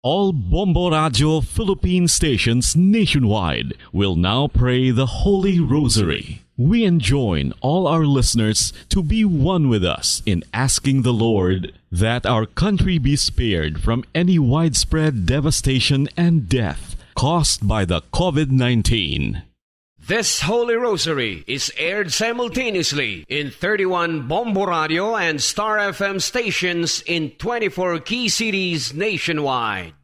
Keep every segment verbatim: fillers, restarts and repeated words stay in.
All Bombo Radio Philippine stations nationwide will now pray the Holy Rosary. We enjoin all our listeners to be one with us in asking the Lord that our country be spared from any widespread devastation and death caused by the COVID nineteen. This Holy Rosary is aired simultaneously in thirty-one Bombo Radio and Star F M stations in twenty-four key cities nationwide.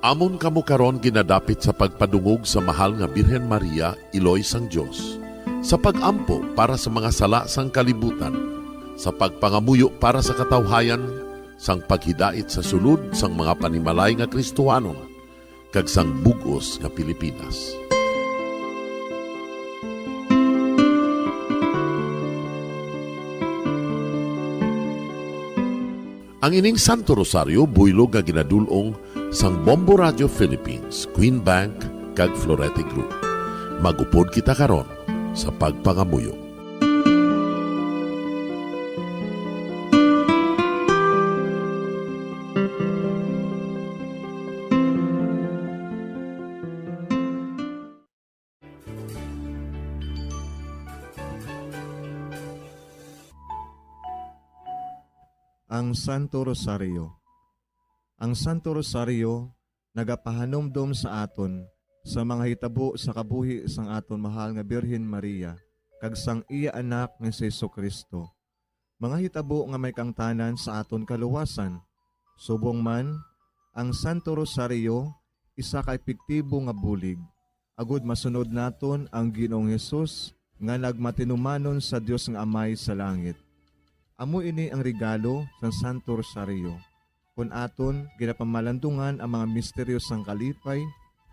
Amon kamo karon ginadapit sa pagpadungog sa Mahal nga Birhen Maria, Iloy sang Dios, sa pag-ampo para sa mga sala sang kalibutan, sa pagpangamuyo para sa katawhayan, sang paghidait sa sulod sang mga panimalay nga Kristohanon, kag sang bug-os nga Pilipinas. Ang ining Santo Rosario buylog nga ginadul-ong sang Bombo Radio Philippines, Queen Bank, kag Florete Group. Mag-upod kita karon sa pagpangamuyo. Ang Santo Rosario. Ang Santo Rosario nagapahanumdom sa aton sa mga hitabo sa kabuhi sang aton mahal nga Birhen Maria kag sang iya Anak nga si Jesu-Cristo, mga hitabo nga may kaangtanan sa aton kaluwasan. Subong man, ang Santo Rosario isa ka epektibo nga bulig agod masunod naton ang Ginoong Hesus nga nagmatinumanon sa Dios nga Amay sa langit. Amo ini ang regalo sang Santo Rosario, kon aton ginapamalandungan ang mga misteryo sang kalipay,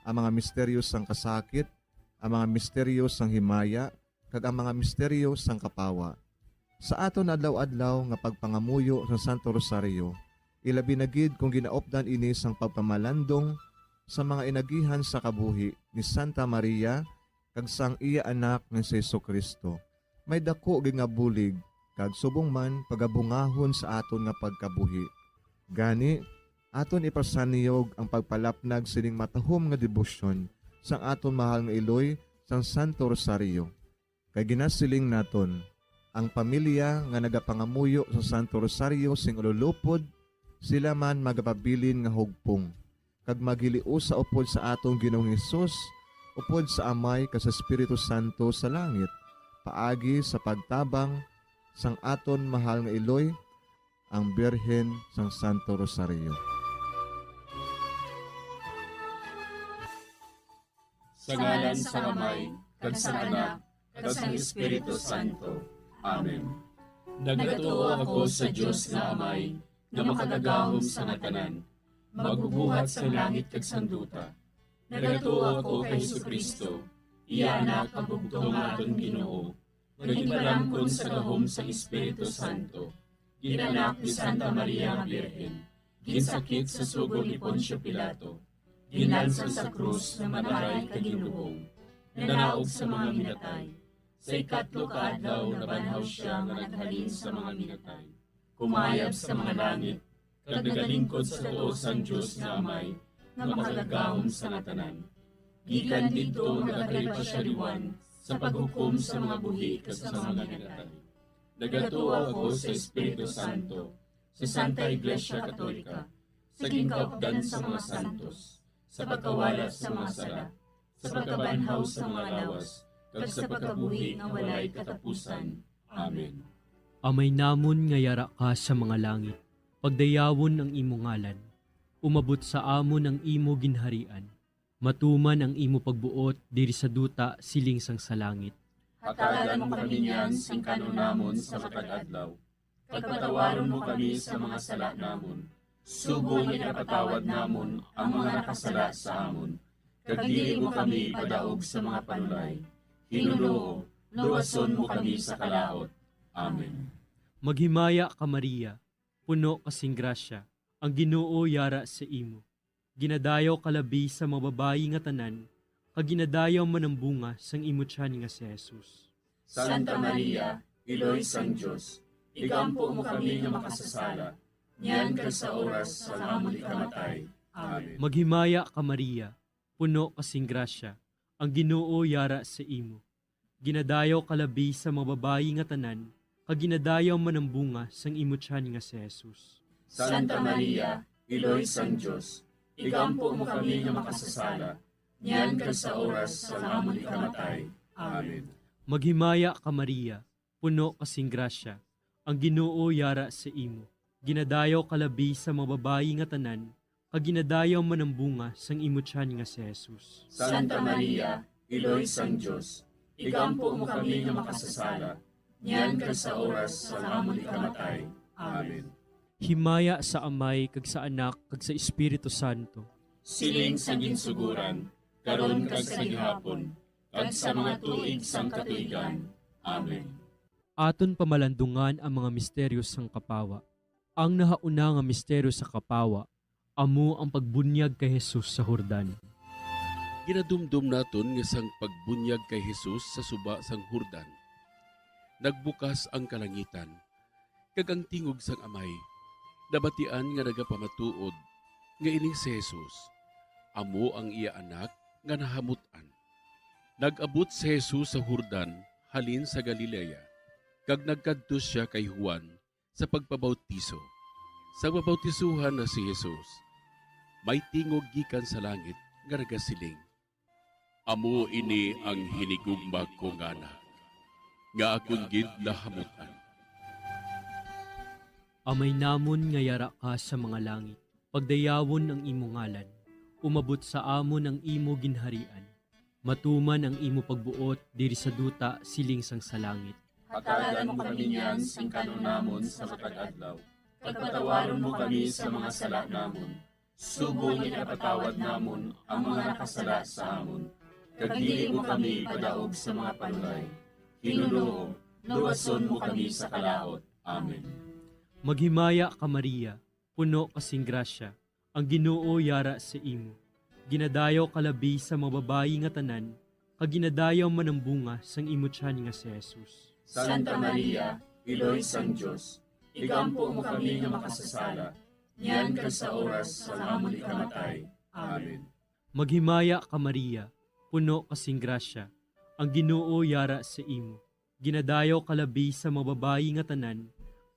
ang mga misteryo sang kasakit, ang mga misteryo sang himaya, kag ang mga misteryo sang kapawa. Sa aton adlaw-adlaw nga pagpangamuyo sa Santo Rosario, ilabi na gid kon ginaupdan ini sang pagpamalandong sa mga inagihan sa kabuhi ni Santa Maria kag sang iya Anak nga si Jesu-Cristo, may daku gid nga bulig kag subong man pagabungahon sa aton nga pagkabuhi. Gani, aton ipasanyog ang pagpalapnag sining matahom nga debosyon sang aton mahal nga iloy sang Santo Rosario. Kay ginasiling naton, ang pamilya nga nagapangamuyo sa Santo Rosario sing ululupod, sila man magapabilin nga hugpong, kag maghiliusa upod sa aton Ginoong Hesus, upod sa Amay kag sa Espiritu Santo sa langit, paagi sa pagtabang sang aton mahal nga iloy, ang Birhen sang Santo Rosario. Sa ngalan sang Amay, kag sang Anak, kag sang Espiritu Santo. Amen. Nagatuo ako sa Dios nga Amay, nga makagagahom sa nga tanan, magbubuhat sang langit kag sang duta. Nagatuo ako kay Jesu-Cristo, iya Anak, ang bugtong nga aton Ginoo, nga ginpalamkon sa gahom sang Espiritu Santo, ginanak ni Santa Maria nga Birhen, ginsakit sa sugo ni Poncio Pilato, ginlansang sa krus, namatay, kag ginlubong, nanaog sa mga minatay. Sa ikatlo ka adlaw nabanhaw sia nga naghalin sa mga minatay, kumayab sa mga langit, kag nagalingkod sa tuo sang Dios nga Amay, nga makagagahom sa nga tanan. Gikan didto nagakalipa sia liwan sa paghukom sa mga buhi kag sa mga minatay. Nagatuo ako sa Espiritu Santo, sa Santa Iglesia Katolika, sa ginkaupdan sa mga santos, sa pagkawala sa mga sala, sa pagkabanhaw sa mga lawas, kag sa pagkabuhi nga walay katapusan. Amen. Amay namon nga yara ka sa mga langit, pagdayawon ang imo ngalan. Umabot sa amon ang imo ginharian. Matuman ang imo pagbuot diri sa duta siling sang sa langit. Hatagan mo kami niyan sing kan-on namon sa matag adlaw, kag patawaron mo kami sa mga sala namon, subong nga ginapatawad namon ang mga nakasala sa amon, kag dili mo kami ipadaog sa mga panulay. Ginoo, luwason mo kami sa kalaut. Amen. Maghimaya ka, Maria, puno ka sing grasya, Ang Ginoo yara sa imo. Ginadayaw ka labi sa mga babayi nga tanan, kag ginadayaw man ang bunga sang imo tiyan nga si Jesus. Santa Maria, Iloy sang Dios, igampo mo kami nga makasasala, niyan kag sa oras sang amon ikamatay. Amen. Maghimaya ka, Maria, puno ka sing grasya, ang Ginoo yara sa imo. Ginadayaw ka labi sa mga babayi nga tanan, kag ginadayaw man ang bunga sang imo tiyan nga si Jesus. Santa Maria, Iloy sang Dios, igampo mo kami nga makasasala, niyan kag sa oras sang amon ikamatay. Amen. Maghimaya ka, Maria, puno ka sing grasya, ang Ginoo yara sa imo. Ginadayaw ka labi sa mga babayi nga tanan, kag ginadayaw man ang bunga sang imo tiyan nga si Jesus. Santa Maria, Iloy sang Dios, igampo mo kami nga makasasala, niyan kag sa oras sang amon ikamatay. Amen. Himaya sa Amay, kag sa Anak, kag sa Espiritu Santo. Siling sa ginsuguran, karon kag sa gihapon, kag sa mga tuig sang katuigan. Amen. Aton pamalandungan ang mga misteryo sang kapawa. Ang nahauna nga misteryo sa kapawa amo ang pagbunyag kay Jesus sa Jordan. Ginadumdom naton nga sang pagbunyag kay Jesus sa suba sang Jordan, nagbukas ang kalangitan, kag ang tingog sang Amay nabatian nga nagapamatuod nga ining si Jesus amo ang iya Anak nga nahamut-an. Nag-abot si Jesus sa Jordan halin sa Galilea, kag nagkadto sia kay Juan sa pagpabautiso. Sa pabautisohan na si Jesus, may tingog gikan sa langit nga nagasiling, "Amo ini ang hinigugma ko nga Anak, nga akon gid nahamut-an." Amay namon nga yara ka sa mga langit, pagdayawon ang imo ngalan, umabot sa amon ang imo ginharian, matuman ang imo pagbuot diri sa duta siling sang sa langit. Hatagan mo kami niyan sing kan-on namon sa matag adlaw, kag patawaron mo kami sa mga sala namon, subong nga ginapatawad namon ang mga nakasala sa amon, kag dili mo kami ipadaog sa mga panulay. Ginoo, luwason mo kami sa kalaut. Amen. Maghimaya ka, Maria, puno ka sing grasya, ang Ginoo yara sa imo. Ginadayaw ka labi sa mga babayi nga tanan, kag ginadayaw man ang bunga sang imo tiyan nga si Jesus. Santa Maria, Iloy sang Dios, igampo mo kami nga makasasala, niyan kag sa oras sang amon ikamatay. Amen. Maghimaya ka, Maria, puno ka sing grasya, ang Ginoo yara sa imo. Ginadayaw ka labi sa mga babayi nga tanan,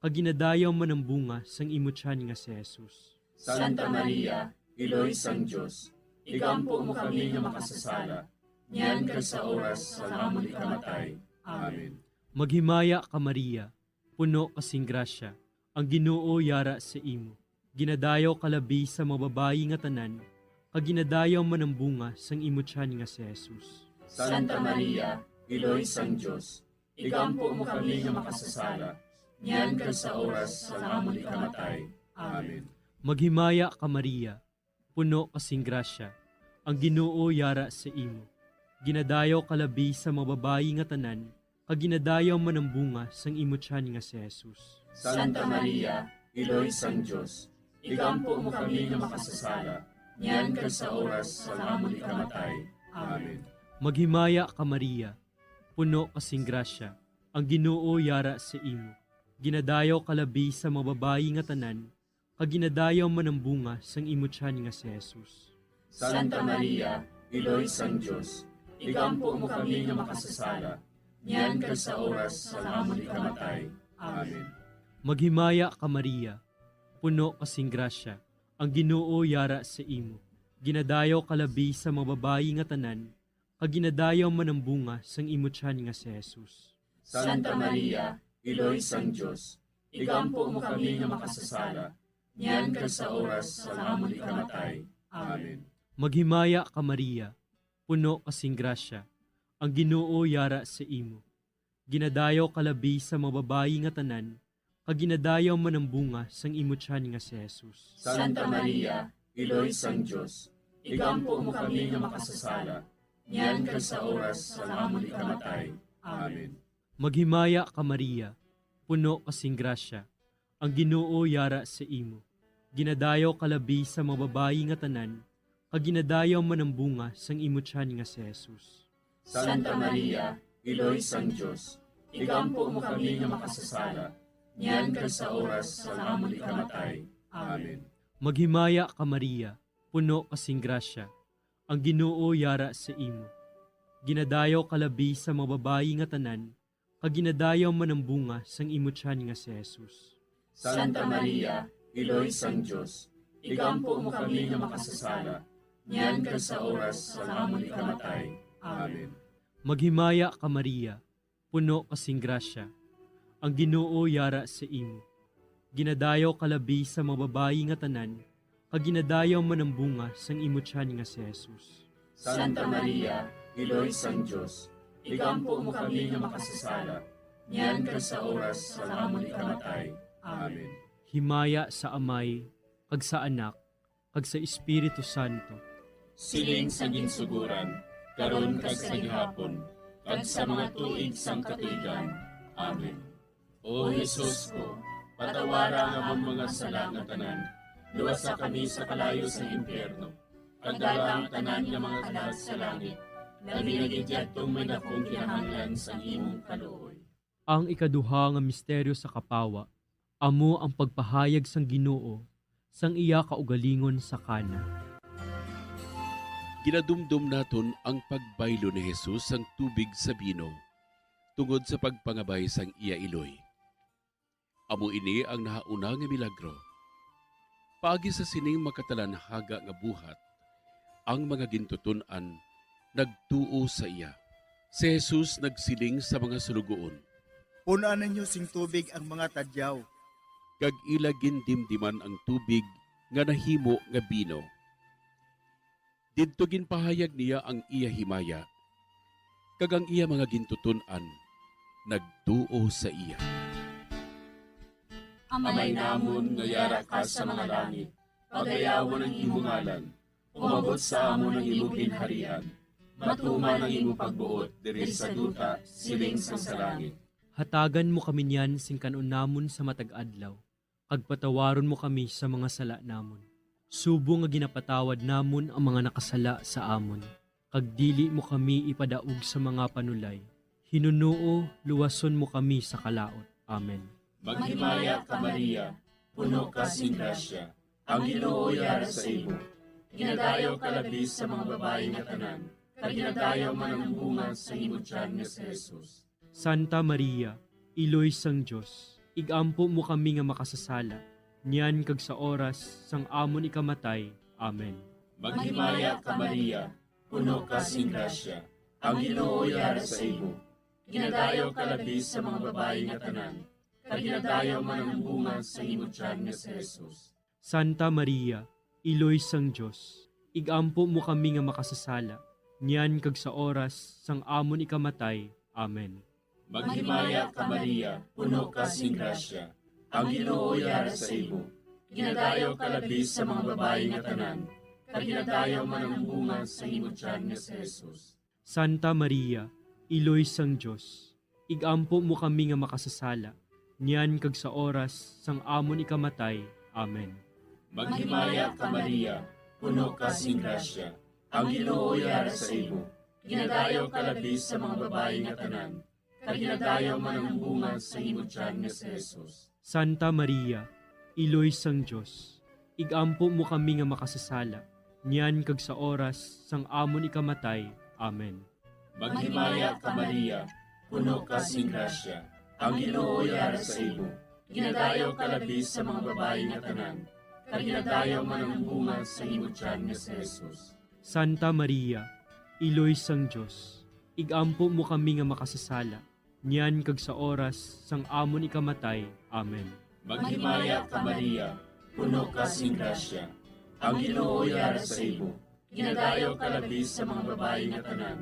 kag ginadayaw man ang bunga sang imo tiyan nga si Jesus. Santa Maria, Iloy sang Dios, igampo mo kami nga makasasala, niyan kag sa oras sang amon ikamatay. Amen. Maghimaya ka, Maria, puno ka sing grasya, ang Ginoo yara sa imo. Ginadayaw ka labi sa mga babayi nga tanan, kag ginadayaw man ang bunga sang imo tiyan nga si Jesus. Santa Maria, Iloy sang Dios, igampo mo kami nga makasasala, niyan kag sa oras sang amon ikamatay. Amen. Maghimaya ka, Maria, puno ka sing grasya, ang Ginoo yara sa imo. Ginadayaw ka labi sa mga babayi nga tanan, kag ginadayaw man ang bunga sang imo tiyan nga si Jesus. Santa Maria, Iloy sang Dios, igampo mo kami nga makasasala, niyan kag sa oras sang amon ikamatay. Amen. Maghimaya ka, Maria, puno ka sing grasya, ang Ginoo yara sa imo. Ginadayaw ka labi sa mga babayi nga tanan, kag ginadayaw man ang bunga sang imo tiyan nga si Jesus. Santa Maria, Iloy sang Dios, igampo mo kami nga makasasala, niyan kag sa oras sang amon ikamatay. Amen. Maghimaya ka, Maria, puno ka sing grasya, ang Ginoo yara sa imo. Ginadayaw ka labi sa mga babayi nga tanan, kag ginadayaw man ang bunga sang imo tiyan nga si Jesus. Santa Maria, Iloy sang Dios, igampo mo kami nga makasasala, niyan kag sa oras sang amon ikamatay. Amen. Maghimaya ka, Maria, puno ka sing grasya, ang Ginoo yara sa imo. Ginadayaw ka labi sa mga babayi nga tanan, kag ginadayaw man ang bunga sang imo tiyan nga si Jesus. Santa Maria, Iloy sang Dios, igampo mo kami nga makasasala, niyan kag sa oras sang amon ikamatay. Amen. Maghimaya ka, Maria, puno ka sing grasya, ang Ginoo yara sa imo. Ginadayaw ka labi sa mga babayi nga tanan, kag ginadayaw man ang bunga sang imo tiyan nga si Jesus. Santa Maria, Iloy sang Dios, igampo mo kami nga makasasala, niyan kag sa oras sang amon ikamatay. Amen. Maghimaya ka, Maria, puno ka sing grasya, ang Ginoo yara sa imo. Ginadayaw ka labi sa mga babayi nga tanan, kag ginadayaw man ang bunga sang imo tiyan nga si Jesus. Santa Maria, Iloy sang Dios, igampo mo kami nga makasasala, niyan kag sa oras sang amon ikamatay. Amen. Maghimaya ka, Maria, puno ka sing grasya, ang Ginoo yara sa imo. Ginadayaw ka labi sa mga babayi nga tanan, kag ginadayaw man ang bunga sang imo tiyan nga si Jesus. Santa Maria, Iloy sang Dios, igampo mo kami nga makasasala, niyan kag sa oras sang amon ikamatay. Amen. Himaya sa Amay, kag sa Anak, kag sa Espiritu Santo. Siling sa ginsuguran, karon kag sa gihapon, kag sa mga tuig sang katuigan. Amen. O Jesus ko, patawara ang amon mga sala nga tanan, luwasa kami sa kalayo sa impyerno, kag dala ang tanan nga mga kalag sa langit, labi na gid yadtong may dakong kinahanglan sang imong kaluoy. Ang ikaduha nga misteryo sa kapawa amo ang pagpahayag sang Ginoo sang iya kaugalingon sa Cana. Ginadumdom naton ang pagbaylo ni Jesus sang tubig sa bino tungod sa pagpangabay sang iya iloy. Amo ini ang nahauna nga milagro. Paagi sa sining makatalanhaga nga buhat, ang mga gintuton-an nagtuo sa iya. Si Jesus nagsiling sa mga suloguon, "Pun-an ninyo sing tubig ang mga tadyaw." Kag ila gindimdiman ang tubig nga nahimo nga bino. Didto ginpahayag niya ang iya himaya, kag ang iya mga gintuton-an nagtuo sa iya. Amay namon nga yara ka sa mga langit, pagayawon ang imo ngalan. Umabot sa amon ang imo ginharian. Matuman ang imo pagbuot diri sa duta, siling sang sa langit. Hatagan mo kami niyan sing kan-on namon sa matag adlaw, kag patawaron mo kami sa mga sala namon, subong nga ginapatawad namon ang mga nakasala sa amon. Kag dili mo kami ipadaog sa mga panulay. Hinunoo, luwason mo kami sa kalaut. Amen. Maghimaya ka, Maria, puno ka sing grasya, ang Ginoo yara sa imo. Ginadayaw ka labi sa mga babayi nga tanan, kag ginadayaw man ang bunga sa imo tiyan nga si Jesus. Santa Maria, Iloy sang Dios, igampo mo kami nga makasasala, niyan kag sa oras sang amon ikamatay. Amen. Maghimaya ka, Maria, puno ka sing grasya, ang Ginoo yara sa imo. Ginadayaw ka labi sa mga babayi nga tanan, kag ginadayaw man ang bunga sa imo tiyan nga si Jesus. Santa Maria, Iloy sang Dios, igampo mo kami nga makasasala, niyan kag sa oras sang amon ikamatay. Amen. Maghimaya ka, Maria, puno ka sing grasya, ang Ginoo yara sa imo. Ginadayaw ka labi sa mga babayi nga tanan, kag ginadayaw man ang bunga sa imo tiyan nga si Jesus. Santa Maria, Iloy sang Dios, igampo mo kami nga makasasala, niyan kag sa oras sang amon ikamatay. Amen. Maghimaya ka, Maria, puno ka sing grasya, ang Ginoo yara sa imo. Ginadayaw ka labi sa mga babayi nga tanan, kag ginadayaw man ang bunga sa imo tiyan nga si Jesus. Santa Maria, Iloy sang Dios, igampo mo kami nga makasasala, niyan kag sa oras sang amon ikamatay. Amen. Maghimaya ka, Maria, puno ka sing grasya, ang Ginoo yara sa imo. Ginadayaw ka labi sa mga babayi nga tanan, kag ginadayaw man ang bunga sa imo tiyan nga si Jesus. Santa Maria, Iloy sang Dios, igampo mo kami nga makasasala, niyan kag sa oras sang amon ikamatay. Amen. Maghimaya ka, Maria, puno ka sing grasya, ang Ginoo yara sa imo. Ginadayaw ka labi sa mga babayi nga tanan,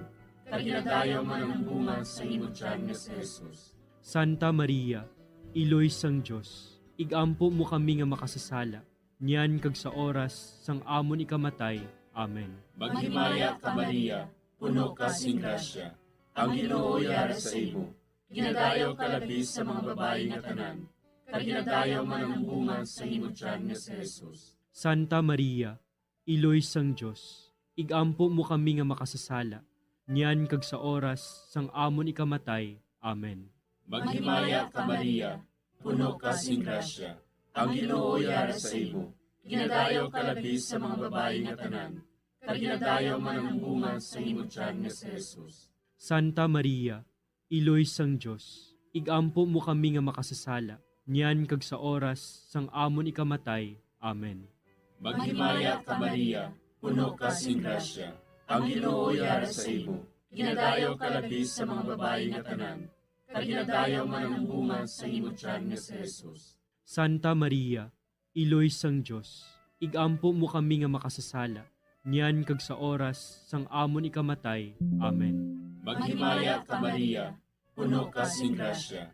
kag ginadayaw man ang bunga sa imo tiyan nga si Jesus. Santa Maria, Iloy sang Dios, igampo mo kami nga makasasala, niyan kag sa oras sang amon ikamatay. Amen. Maghimaya ka, Maria, puno ka sing grasya, ang Ginoo yara sa imo. Ginadayaw ka labi sa mga babayi nga tanan, kag ginadayaw man ang bunga sang imo tiyan nga si Jesus. Santa Maria, Iloy sang Dios, ig-ampo mo kami nga makasasala, niyan kag sa oras sang amon ikamatay. Amen. Maghimaya ka, Maria, puno ka sing grasya, ang Ginoo yara sa imo. Ginadayaw ka labi sa mga babayi nga tanan, kag ginadayaw man ang bunga sang imo tiyan nga si Jesus. Santa Maria, Iloy sang Dios, ig-ampo mo kami nga makasasala, niyan kag sa oras sang amon ikamatay. Amen. Maghimaya ka, Maria, puno ka sing grasya, ang Ginoo yara sa imo. Ginadayaw ka labi sa mga babayi nga tanan, kag ginadayaw man ang bunga sang imo tiyan nga si Jesus. Santa Maria, Iloy sang Dios, ig-ampo mo kami nga makasasala, niyan kag sa oras sang amon ikamatay. Amen. Maghimaya ka, Maria, puno ka sing grasya,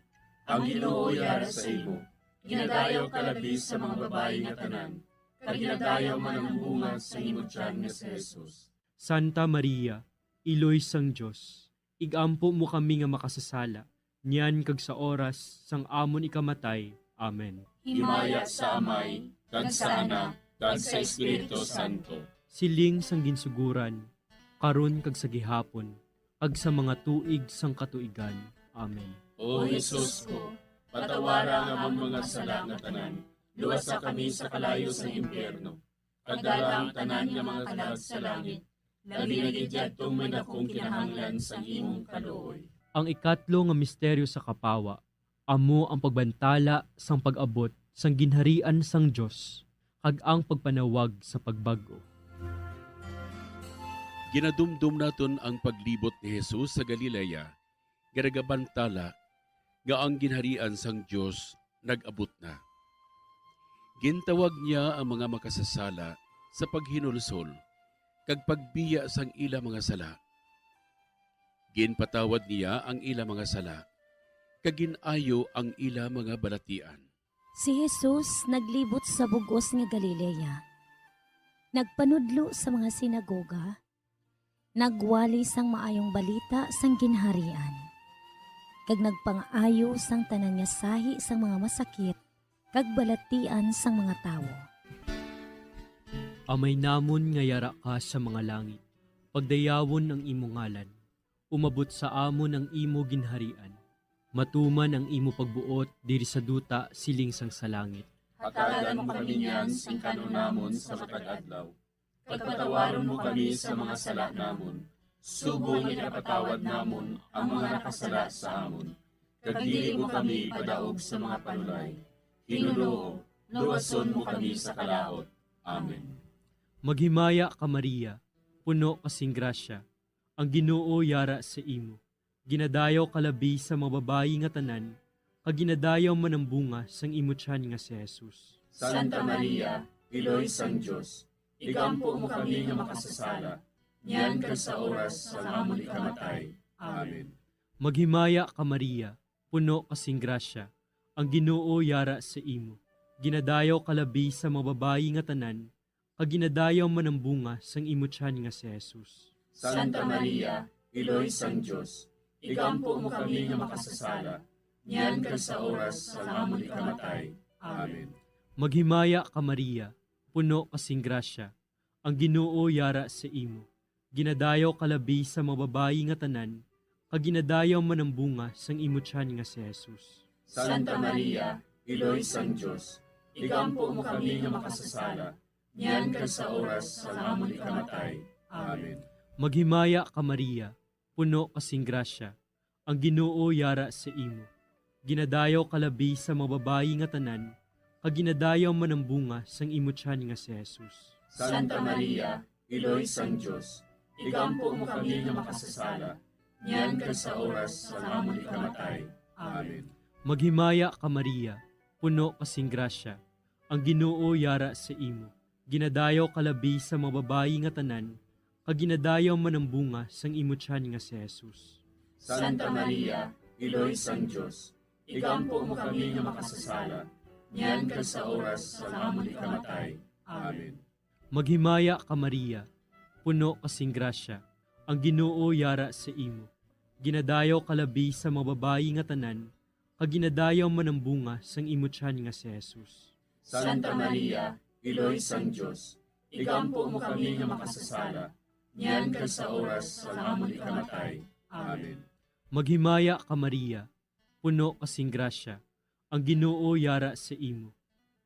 ang Ginoo yara sa imo. Ginadayaw ka labi sa mga babayi nga tanan, kag ginadayaw man ang bunga sang imo tiyan nga si Jesus. Santa Maria, Iloy sang Dios, ig-ampo mo kami nga makasasala, niyan kag sa oras sang amon ikamatay. Amen. Himaya sa Amay, kag sa Anak, kag sa Espiritu Santo. Siling sang ginsuguran, karon kag sa gihapon, kag sa mga tuig sang katuigan. Amen. O Jesus ko, patawara ang amon mga sala nga tanan, luwasa kami sa kalayo sang impyerno, kag dala ang tanan nga mga kalag sa langit, labi na gid yadtong may dakong kinahanglan sang imong kaluoy. Ang ikatlo nga misteryo sa kapawa amo ang pagbantala sang pag-abot sang Ginharian sang Dios kag ang pagpanawag sa pagbag-o. Ginadumdom naton ang paglibot ni Jesus sa Galilea nga nagabantala nga ang Ginharian sang Dios nag-abot na. Gintawag niya ang mga makasasala sa paghinulsol kag pagbiya sang ila mga sala. Ginpatawad niya ang ila mga sala, kag gin-ayo ang ila mga balatian. Si Jesus naglibot sa bug-os nga Galilea. Nagpanudlo sa mga sinagoga, nagwali sang maayong balita sang Ginharian, kag nagpangaayo sang tanan nga sahi sang mga masakit kag balatian sang mga tawo. Amay namon nga yara ka sa mga langit, pagdayawon ang imo ngalan. Umabot sa amon ang imo ginharian. Matuman ang imo pagbuot diri sa duta siling sang sa langit. Hatagan mo kami niyan sing kan-on namon sa matag adlaw, kag patawaron mo kami sa mga sala namon, subong nga ginapatawad namon ang mga nakasala sa amon, kag dili mo kami ipadaog sa mga panulay. Hinunoo, luwason mo kami sa kalaut. Amen. Maghimaya ka, Maria, puno ka sing grasya, ang Ginoo yara sa imo. Ginadayaw ka labi sa mga babayi nga tanan, kag ginadayaw man ang bunga sang imo tiyan nga si Jesus. Santa Maria, Iloy sang Dios, igampo mo kami nga makasasala, niyan kag sa oras sang amon ikamatay. Amen. Maghimaya ka, Maria, puno ka sing grasya, ang Ginoo yara sa imo. Ginadayaw ka labi sa mga babayi nga tanan, kag ginadayaw man ang bunga sang imo tiyan nga si Jesus. Santa Maria, Iloy sang Dios, igampo mo kami nga makasasala, niyan kag sa oras sang amon ikamatay. Amen. Maghimaya ka, Maria, puno ka sing grasya, ang Ginoo yara sa imo. Ginadayaw ka labi sa mga babayi nga tanan, kag ginadayaw man ang bunga sang imo tiyan nga si Jesus. Santa Maria, Iloy sang Dios, igampo mo kami nga makasasala, niyan kag sa oras sang amon ikamatay. Amen. Maghimaya ka, Maria, puno ka sing grasya, ang Ginoo yara sa imo. Ginadayaw ka labi sa mga babayi nga tanan, kag ginadayaw man ang bunga sang imo tiyan nga si Jesus. Santa Maria, Iloy sang Dios, igampo mo kami nga makasasala, niyan kag sa oras sang amon ikamatay. Amen. Maghimaya ka, Maria, puno ka sing grasya, ang Ginoo yara sa imo. Ginadayaw ka labi sa mga babayi nga tanan, kag ginadayaw man ang bunga sang imo tiyan nga si Jesus. Santa Maria, Iloy sang Dios, igampo mo kami nga makasasala, niyan kag sa oras sang amon ikamatay. Amen. Maghimaya ka, Maria, puno ka sing grasya, ang Ginoo yara sa imo. Ginadayaw ka labi sa mga babayi nga tanan, kag ginadayaw man ang bunga sang imo tiyan nga si Jesus. Santa Maria, Iloy sang Dios, igampo mo kami nga makasasala, niyan kag sa oras sang amon ikamatay. Amen. Maghimaya ka, Maria, puno ka sing grasya, ang Ginoo yara sa imo.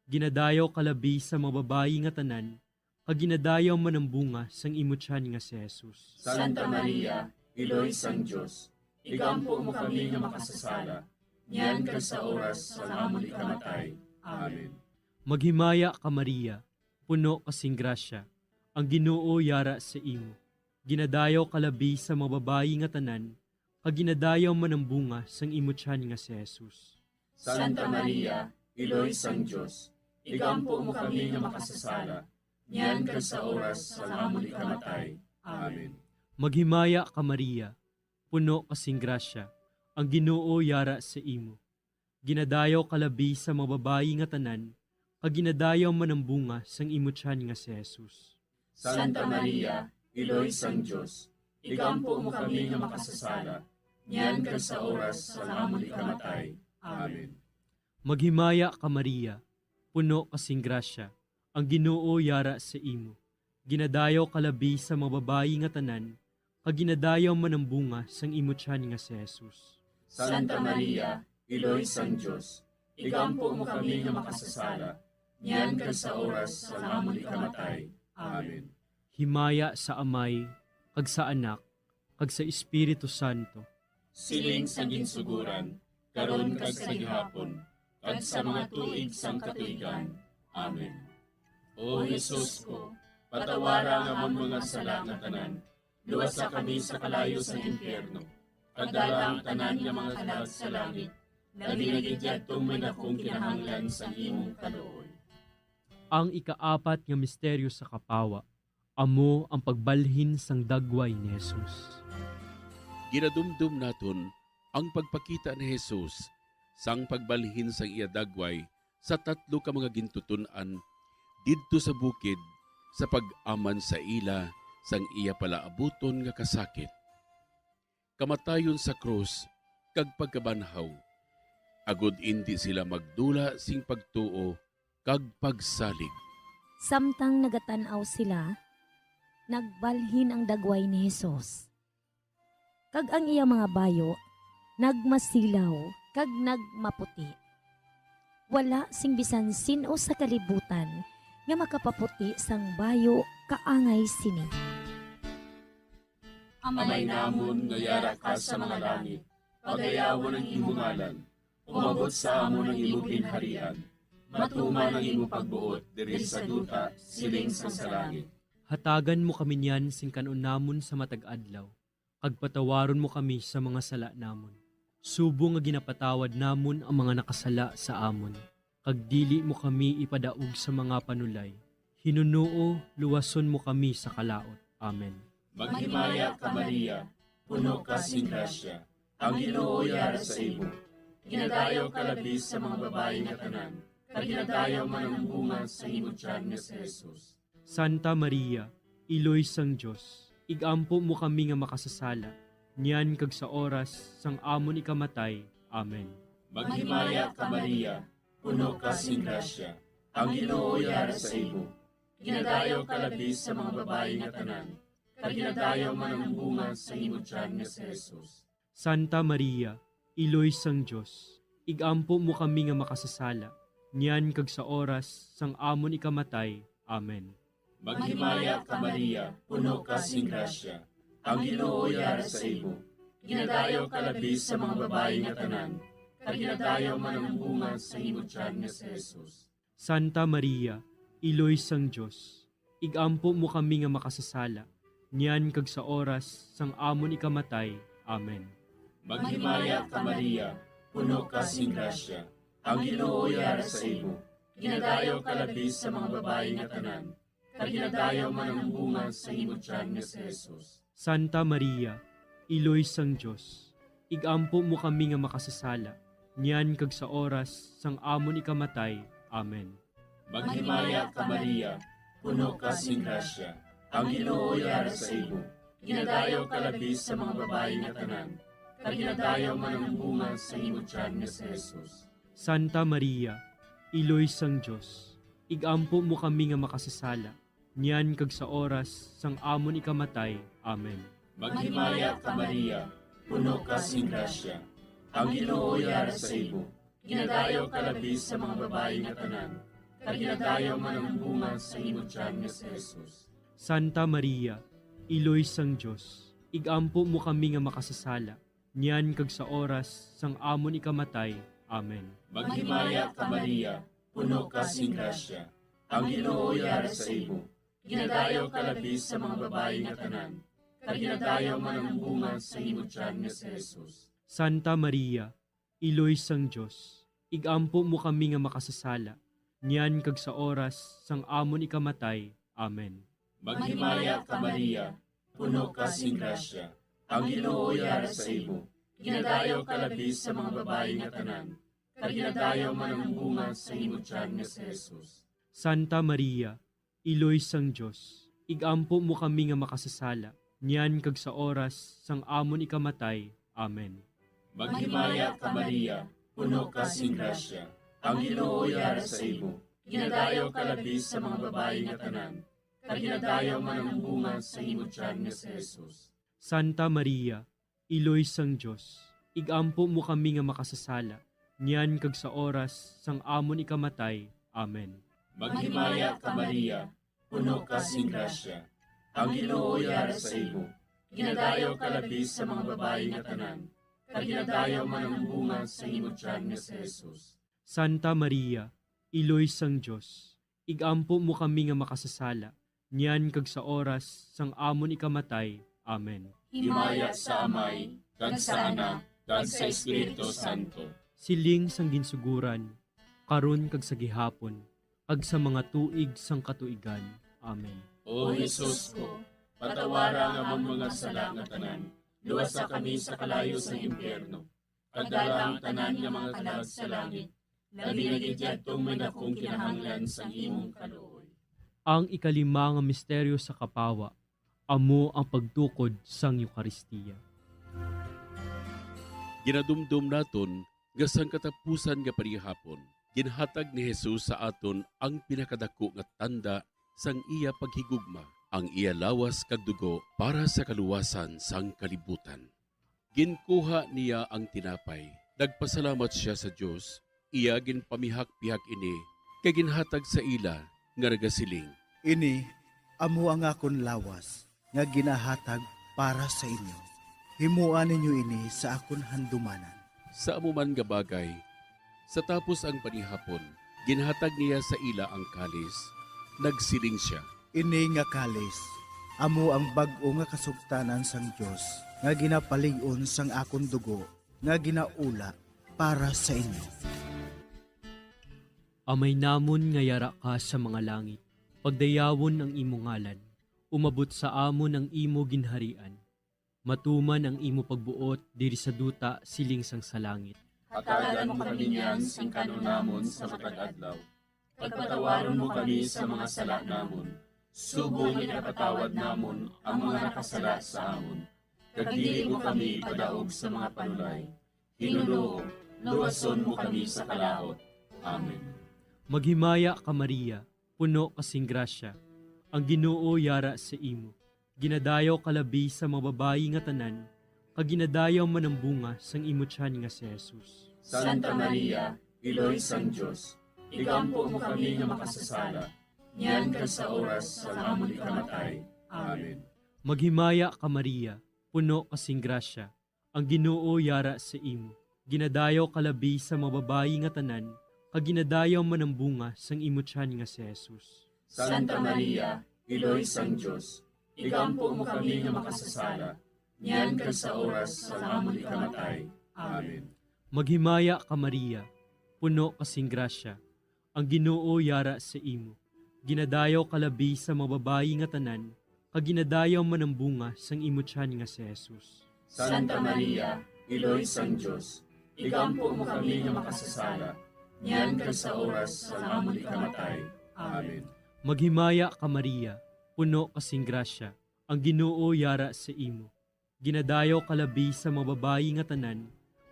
Ginadayaw ka labi sa mga babayi nga tanan, kag ginadayaw man ang bunga sang imo tiyan nga si Jesus. Santa Maria, Iloy sang Dios, igampo mo kami nga makasasala, niyan kag sa oras sang amon ikamatay. Amen. Maghimaya ka, Maria, puno ka sing grasya, ang Ginoo yara sa imo. Ginadayaw ka labi sa mga babayi nga tanan, kag ginadayaw man ang bunga sang imo tiyan nga si Jesus. Santa Maria, Iloy sang Dios, igampo mo kami nga makasasala, niyan kag sa oras sang amon ikamatay. Amen. Maghimaya ka, Maria, puno ka sing grasya, ang Ginoo yara sa imo. Ginadayaw ka labi sa mga babayi nga tanan, kag ginadayaw man ang bunga sang imo tiyan nga si Jesus. Santa Maria, Iloy sang Dios, igampo mo kami nga makasasala, niyan kag sa oras sang amon ikamatay. Amen. Maghimaya ka, Maria, puno ka sing grasya, ang Ginoo yara sa imo. Ginadayaw ka labi sa mga babayi nga tanan, kag ginadayaw man ang bunga sang imo tiyan nga si Jesus. Santa Maria, Iloy sang Dios, igampo mo kami nga makasasala, niyan kag sa oras sang amon ikamatay. Amen. Himaya sa Amay, kag sa Anak, kag sa Espiritu Santo. Siling sa ginsuguran, karon kag sa gihapon, kag sa mga tuig sang katuigan. Amen. O Jesus ko, patawara ang amon mga sala nga tanan, luwasa kami sa kalayo sang impyerno, kag dala ang tanan nga mga kalag sa langit, labi na gid yadtong may dakong kinahanglan sang imong kaluoy. Ang ikaapat nga misteryo sa kapawa, amo ang pagbalhin sang dagway ni Jesus. Ginadumdom naton ang pagpakita ni Jesus sang pagbalhin sang iya dagway sa tatlo ka mga gintuton-an didto sa bukid sa pag-aman sa ila sang iya palaabuton nga kasakit, kamatayon sa krus, kag pagkabanhaw, agod indi sila magdula sing pagtuo kag pagsalig. Samtang nagatan-aw sila, nagbalhin ang dagway ni Jesus, kag ang iya mga bayo nagmasilaw kag nagmaputi. Wala sing bisan sin-o sa kalibutan nga makapaputi sang bayo kaangay sini. Amay namon nga yara ka sa mga langit, pagayawon ang imo ngalan. Umabot sa amon ang imo ginharian. Matuman ang imo pagbuot diri sa duta, siling sang sa langit. Hatagan mo kami niyan sing kan-on namon sa matag adlaw, kag patawaron mo kami sa mga sala namon, subong nga ginapatawad namon ang mga nakasala sa amon, kag dili mo kami ipadaog sa mga panulay. Hinunoo, luwason mo kami sa kalaut. Amen. Maghimaya ka, Maria, puno ka sing grasya, ang Ginoo yara sa imo. Ginadayaw ka labi sa mga babayi nga tanan, kag ginadayaw man ang bunga sa imo tiyan nga si Jesus. Santa Maria, Iloy sang Dios, ig-ampo mo kami nga makasasala, niyan kag sa oras sang amon ikamatay. Amen. Maghimaya ka, Maria, puno ka sing grasya, ang Ginoo yara sa imo. Ginadayaw ka labi sa mga babayi nga tanan, kag ginadayaw man ang bunga sa imo tiyan nga si Jesus. Santa Maria, Iloy sang Dios, ig-ampo mo kami nga makasasala, niyan kag sa oras sang amon ikamatay. Amen. Maghimaya ka, Maria, puno ka sing grasya, ang Ginoo yara sa imo. Ginadayaw ka labi sa mga babayi nga tanan, kag ginadayaw man ang bunga sa imo tiyan nga si Jesus. Santa Maria, Iloy sang Dios, ig-ampo mo kami nga makasasala, niyan kag sa oras sang amon ikamatay. Amen. Maghimaya ka, Maria, puno ka sing grasya, ang Ginoo yara sa imo. Ginadayaw ka labi sa mga babayi nga tanan, kag ginadayaw man ang bunga sa imo tiyan nga si Jesus. Santa Maria, Iloy sang Dios, ig-ampo mo kami nga makasasala, niyan kag sa oras sang amon ikamatay. Amen. Maghimaya ka, Maria, puno ka sing grasya, ang Ginoo yara sa imo. Ginadayaw ka labi sa mga babayi nga tanan, kag ginadayaw man ang bunga sa imo tiyan nga si Jesus. Santa Maria, Iloy sang Dios, ig-ampo mo kami nga makasasala, niyan kag sa oras sang amon ikamatay. Amen. Maghimaya ka, Maria, puno ka sing grasya, ang Ginoo yara sa imo. Ginadayaw ka labi sa mga babayi nga tanan, kag ginadayaw man ang bunga sa imo tiyan nga si Jesus. Santa Maria, Iloy sang Dios, ig-ampo mo kami nga makasasala, niyan kag sa oras sang amon ikamatay. Amen. Maghimaya ka, Maria, puno ka sing grasya, ang Ginoo yara sa imo. Ginadayaw ka labi sa mga babayi nga tanan, kag ginadayaw man ang bunga sa imo tiyan nga si Jesus. Santa Maria, Iloy sang Dios, ig-ampo mo kami nga makasasala, niyan kag sa oras sang amon ikamatay. Amen. Maghimaya ka, Maria, puno ka sing grasya, ang Ginoo yara sa imo. Ginadayaw ka labi sa mga babayi nga tanan, kag ginadayaw man ang bunga sa imo tiyan nga si Jesus. Santa Maria, Iloy sang Dios, ig-ampo mo kami nga makasasala, niyan kag sa oras sang amon ikamatay. Amen. Maghimaya ka, Maria, puno ka sing grasya, ang Ginoo yara sa imo. Ginadayaw ka labi sa mga babayi nga tanan, kag ginadayaw man ang bunga sa imo tiyan nga si Jesus. Santa Maria, Iloy sang Dios, ig-ampo mo kami nga makasasala, niyan kag sa oras sang amon ikamatay. Amen. Maghimaya ka, Maria, puno ka sing grasya, ang Ginoo yara sa imo. Ginadayaw ka labi sa mga babayi nga tanan, kag ginadayaw man ang bunga sa imo tiyan nga si Jesus. Santa Maria, Iloy sang Dios, ig-ampo mo kami nga makasasala, niyan kag sa oras sang amon ikamatay. Amen. Himaya sa Amay, kag sa Anak, kag sa Espiritu Santo. Siling sang ginsuguran, karon kag sa gihapon, kag sa mga tuig sang katuigan. Amen. O Jesus ko, patawara ang amon mga sala nga tanan, luwasa kami sa kalayo sang impyerno, pagdala ang tanan nga mga kalag sa langit, labi na gid yadtong may dakong kinahanglan sang imong kaluoy. Ang ikalima nga misteryo sa kapawa, amo ang pagtukod sang Eukaristia. Ginadumdom naton nga sang katapusan nga panihapon, ginhatag ni Jesus sa aton ang pinakadako nga tanda sang iya paghigugma, ang iya lawas kag dugo para sa kaluwasan sang kalibutan. Ginkuha niya ang tinapay, nagpasalamat sia sa Dios, iya ginpamihak-pihak ini, kag ginhatag sa ila, nga nagasiling, "Ini amo ang akon lawas nga ginahatag para sa inyo. Himoa ninyo ini sa akon handumanan." Sa amo man nga bagay, sa tapos ang panihapon, ginhatag niya sa ila ang kalis. Nagsiling sia, "Ini nga kalis amo ang bag-o nga kasugtanan sang Dios, nga ginapalig-on sang akon dugo, nga ginaula para sa inyo." Amay namon nga yara ka sa mga langit, pagdayawon ang imo ngalan, umabot sa amon ang imo ginharian, matuman ang imo pagbuot diri sa duta siling sang sa langit. Hatagan mo kami niyan sing kan-on namon sa matag adlaw. Pagpatawaron mo kami sa mga sala namon, subong nga ginapatawad namon ang mga nakasala sa amon. Kag dili mo kami ipadaog sa mga panulay. Ginoo, luwason mo kami sa kalaut. Amen. Maghimaya ka, Maria, puno ka sing grasya. Ang Ginoo yara sa imo. Ginadayaw ka labi sa mga babayi nga tanan, kag ginadayaw man ang bunga sang imo tiyan nga si Jesus. Santa Maria, Iloy sang Dios, igampo mo kami nga makasasala, niyan kag sa oras sang amon ikamatay. Amen. Maghimaya ka, Maria, puno ka sing grasya, ang Ginoo yara sa imo. Ginadayaw ka labi sa mga babayi nga tanan, kag ginadayaw man ang bunga sang imo tiyan nga si Jesus. Santa Maria, Iloy sang Dios, igampo mo kami nga makasasala, niyan kag sa oras sang amon ikamatay. Amen. Maghimaya ka, Maria, puno ka sing grasya, ang Ginoo yara sa imo. Ginadayaw ka labi sa mga babayi nga tanan, kag ginadayaw man ang bunga sang imo tiyan nga si Jesus. Santa Maria, Iloy sang Dios, igampo mo kami nga makasasala, niyan kag sa oras sang amon ikamatay. Amen. Maghimaya ka, Maria, puno ka sing grasya, ang Ginoo yara sa imo. Ginadayaw ka labi sa mga babayi nga tanan,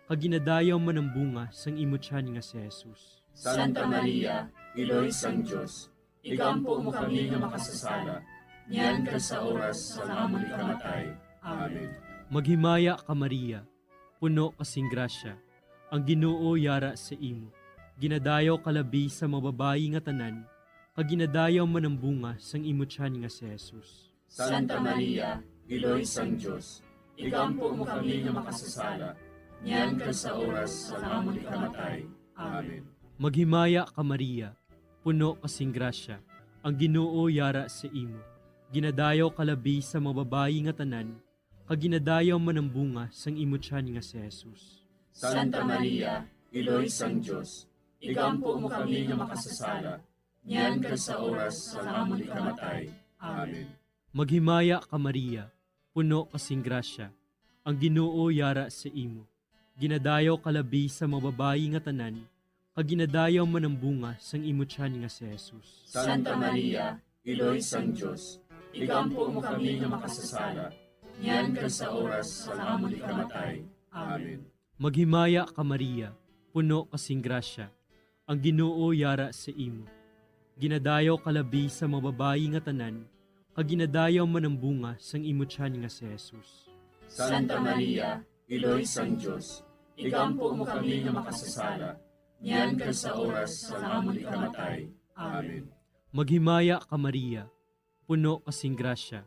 kag ginadayaw man ang bunga sang imo tiyan nga si Jesus. Santa Maria, Iloy sang Dios, igampo mo kami nga makasasala, niyan kag sa oras sang amon ikamatay. Amen. Maghimaya ka, Maria, puno ka sing grasya, ang Ginoo yara sa imo. Ginadayaw ka labi sa mga babayi nga tanan, kag ginadayaw man ang bunga sang imo tiyan nga si Jesus. Santa Maria, Iloy sang Dios, igampo mo kami nga makasasala, niyan kag sa oras sang amon ikamatay. Amen. Maghimaya ka, Maria, puno ka sing grasya, ang Ginoo yara sa imo. Ginadayaw ka labi sa mga babayi nga tanan, kag ginadayaw man ang bunga sang imo tiyan nga si Jesus. Santa Maria, Iloy sang Dios, igampo mo kami nga makasasala, niyan kag sa oras sang amon ikamatay. Amen. Maghimaya ka, Maria, puno ka sing grasya, ang Ginoo yara sa imo. Ginadayaw ka labi sa mga babayi nga tanan, kag ginadayaw man ang bunga sang imo tiyan nga si Jesus. Santa Maria, Iloy sang Dios, igampo mo kami nga makasasala, niyan kag sa oras sang amon ikamatay. Amen. Maghimaya ka, Maria, puno ka sing grasya, ang Ginoo yara sa imo. Ginadayaw ka labi sa mga babayi nga tanan, kag ginadayaw man ang bunga sang imo tiyan nga si Jesus. Santa Maria, Iloy sang Dios, igampo mo kami nga makasasala, niyan kag sa oras sang amon ikamatay. Amen. Maghimaya ka, Maria, puno ka sing grasya,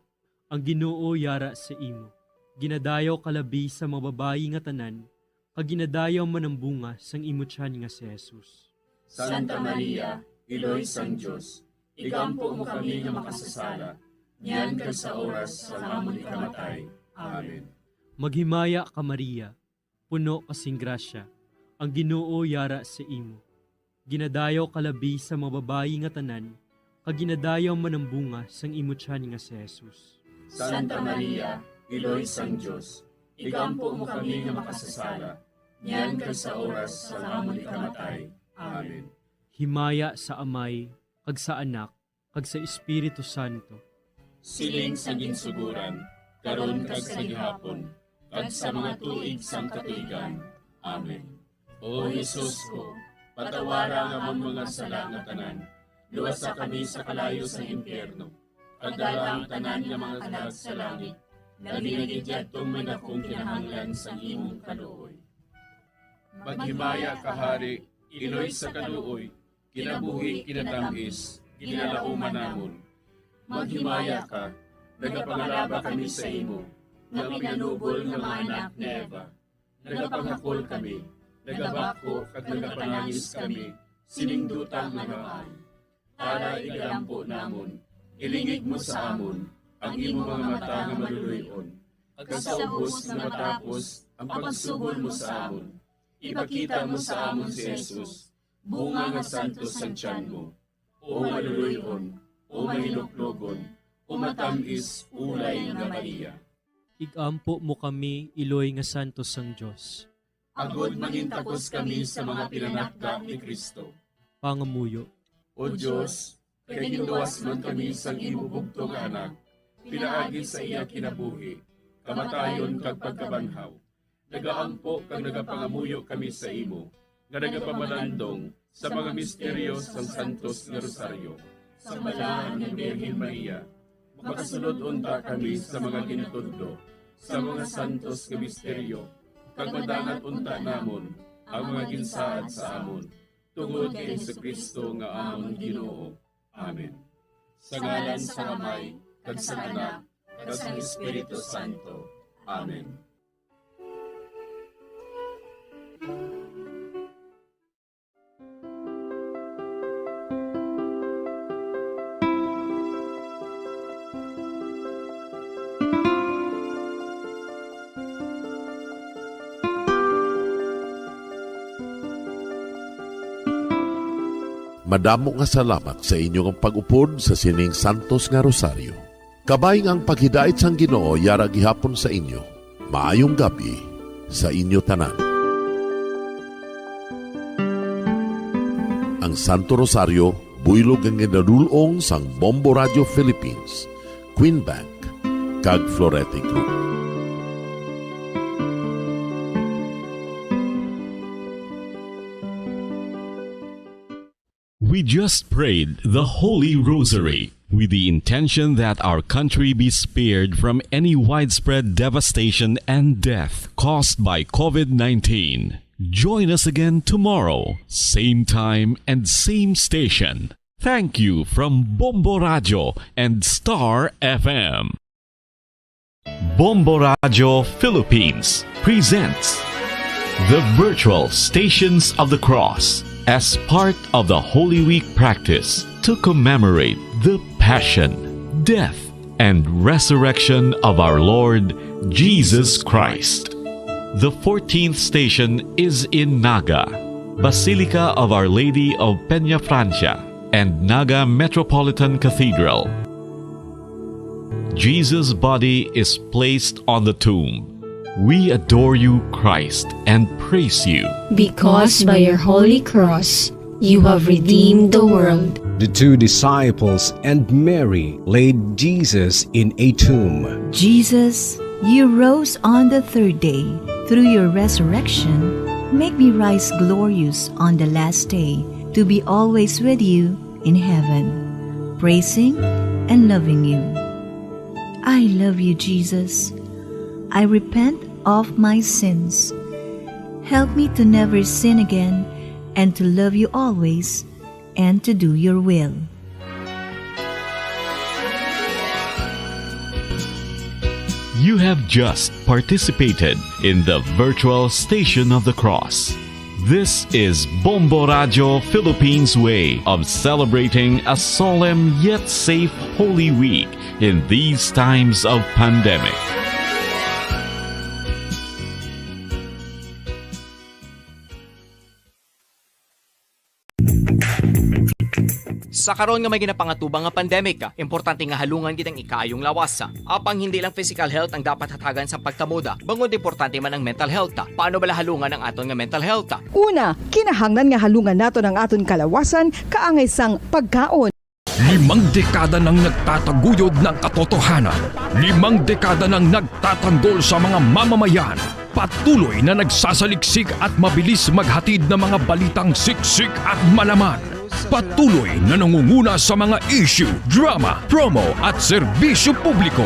ang Ginoo yara sa imo. Ginadayaw ka labi sa mga babayi nga tanan, kag ginadayaw man ang bunga sang imo tiyan nga si Jesus. Santa Maria, Iloy sang Dios, igampo mo kami nga makasasala, niyan kag sa oras sang amon ikamatay. Amen. Maghimaya ka, Maria, puno ka sing grasya, ang Ginoo yara sa imo. Ginadayaw ka labi sa mga babayi nga tanan, kag ginadayaw man ang bunga sang imo tiyan nga si Jesus. Santa Maria, Iloy sang Dios, igampo mo kami nga makasasala, niyan kag sa oras sang amon ikamatay. Amen. Himaya sa Amay, kag sa Anak, kag sa Espiritu Santo. Siling sa ginsugoran, karon kag sa gihapon, kag sa mga tuig sang katuigan. Amen. O Jesus ko, patawara ang amon mga sala nga tanan, luwasa kami sa kalayo sang impyerno, kag dala ang tanan nga mga kalag sa langit, labi na gid yadtong may dakong kinahanglan sang imong kaluoy. Maghimaya ka, Hari, Iloy sa kaluoy, kinabuhi, kinatamis, ginalauman namon. Maghimaya ka, nagapangalaba kami sa imo, nga pinanubol nga mga anak ni Eva. Nagapanghakol kami, nagabakho kag nagapanangis kami sining duta nga naay. Tara, igalampo namon, ilingig mo sa amon ang imo mga mata nga maluloy-on, kag sa ubos nga matapos ang pagsugol mo sa amon, ipakita mo sa amon si Jesus, bunga nga santos sang tiyan mo, o maluloy-on, o mahinuklogon, o matamis, ulay nga Maria. Igampo mo kami, iloy nga santos sang Dios. Agod mangintakos kami sa mga pinanakda ni Cristo. Pangamuyo. O Dios, kay ginluwas man kami sang imo bugtong nga Anak, pinaagi sa iya kinabuhi, kamatayon, kag pagkabanhaw, nagaampo kag nagapangamuyo kami sa imo, nga nagapamalandong sa mga misteryo sang Santos nga Rosaryo. Sa Balaan nga Birhen Maria, makasulod unta kami sa mga ginatudlo sa mga santos nga misteryo, kag madangat unta namon ang mga ginsaad sa amon, tungod kay Jesu-Cristo nga amon Ginoo. Amen. Sa ngalan sang Amay, kag sang Anak, kag sang Espiritu Santo. Amen. Madamo nga salamat sa inyo nga pag-upod sa sining santos nga rosaryo. Kabay nga ang paghidait sang Ginoo yara gihapon sa inyo. Maayong gab-i sa inyo tanan. Ang Santo Rosario, buylog nga ginadul-ong sang Bombo Radio Philippines, Queen Bank, kag Florete Group. We just prayed the Holy Rosary with the intention that our country be spared from any widespread devastation and death caused by COVID nineteen. Join us again tomorrow, same time and same station. Thank you from Bombo Radio and Star F M. Bombo Radio Philippines presents the virtual Stations of the Cross as part of the Holy Week practice to commemorate the Passion, Death, and Resurrection of our Lord Jesus Christ. The fourteenth station is in Naga, Basilica of Our Lady of Peñafrancia and Naga Metropolitan Cathedral. Jesus' body is placed on the tomb. We adore you, Christ, and praise you. Because by your holy cross, you have redeemed the world. The two disciples and Mary laid Jesus in a tomb. Jesus, you rose on the third day. Through your resurrection, make me rise glorious on the last day to be always with you in heaven, praising and loving you. I love you, Jesus. I repent of my sins. Help me to never sin again and to love you always and to do your will. You have just participated in the virtual Station of the Cross. This is Bombo Radio Philippines' way of celebrating a solemn yet safe Holy Week in these times of pandemic. Sa karon nga may ginapangatubang nga pandemic, importante nga halungan gid ang ikaayong lawas. Apang hindi lang physical health ang dapat hatagan sa pagkamuda, bangod importante man ang mental health. Paano bala halungan ang aton nga mental health? Una, kinahanglan nga halungan naton ang aton kalawasan kaangay sang pagkaon. Limang dekada nang nagtataguyod ng katotohanan. Limang dekada nang nagtatanggol sa mga mamamayan. Patuloy na nagsasaliksik at mabilis maghatid ng mga balitang siksik at malaman. Patuloy na nangunguna sa mga issue, drama, promo at serbisyo publiko.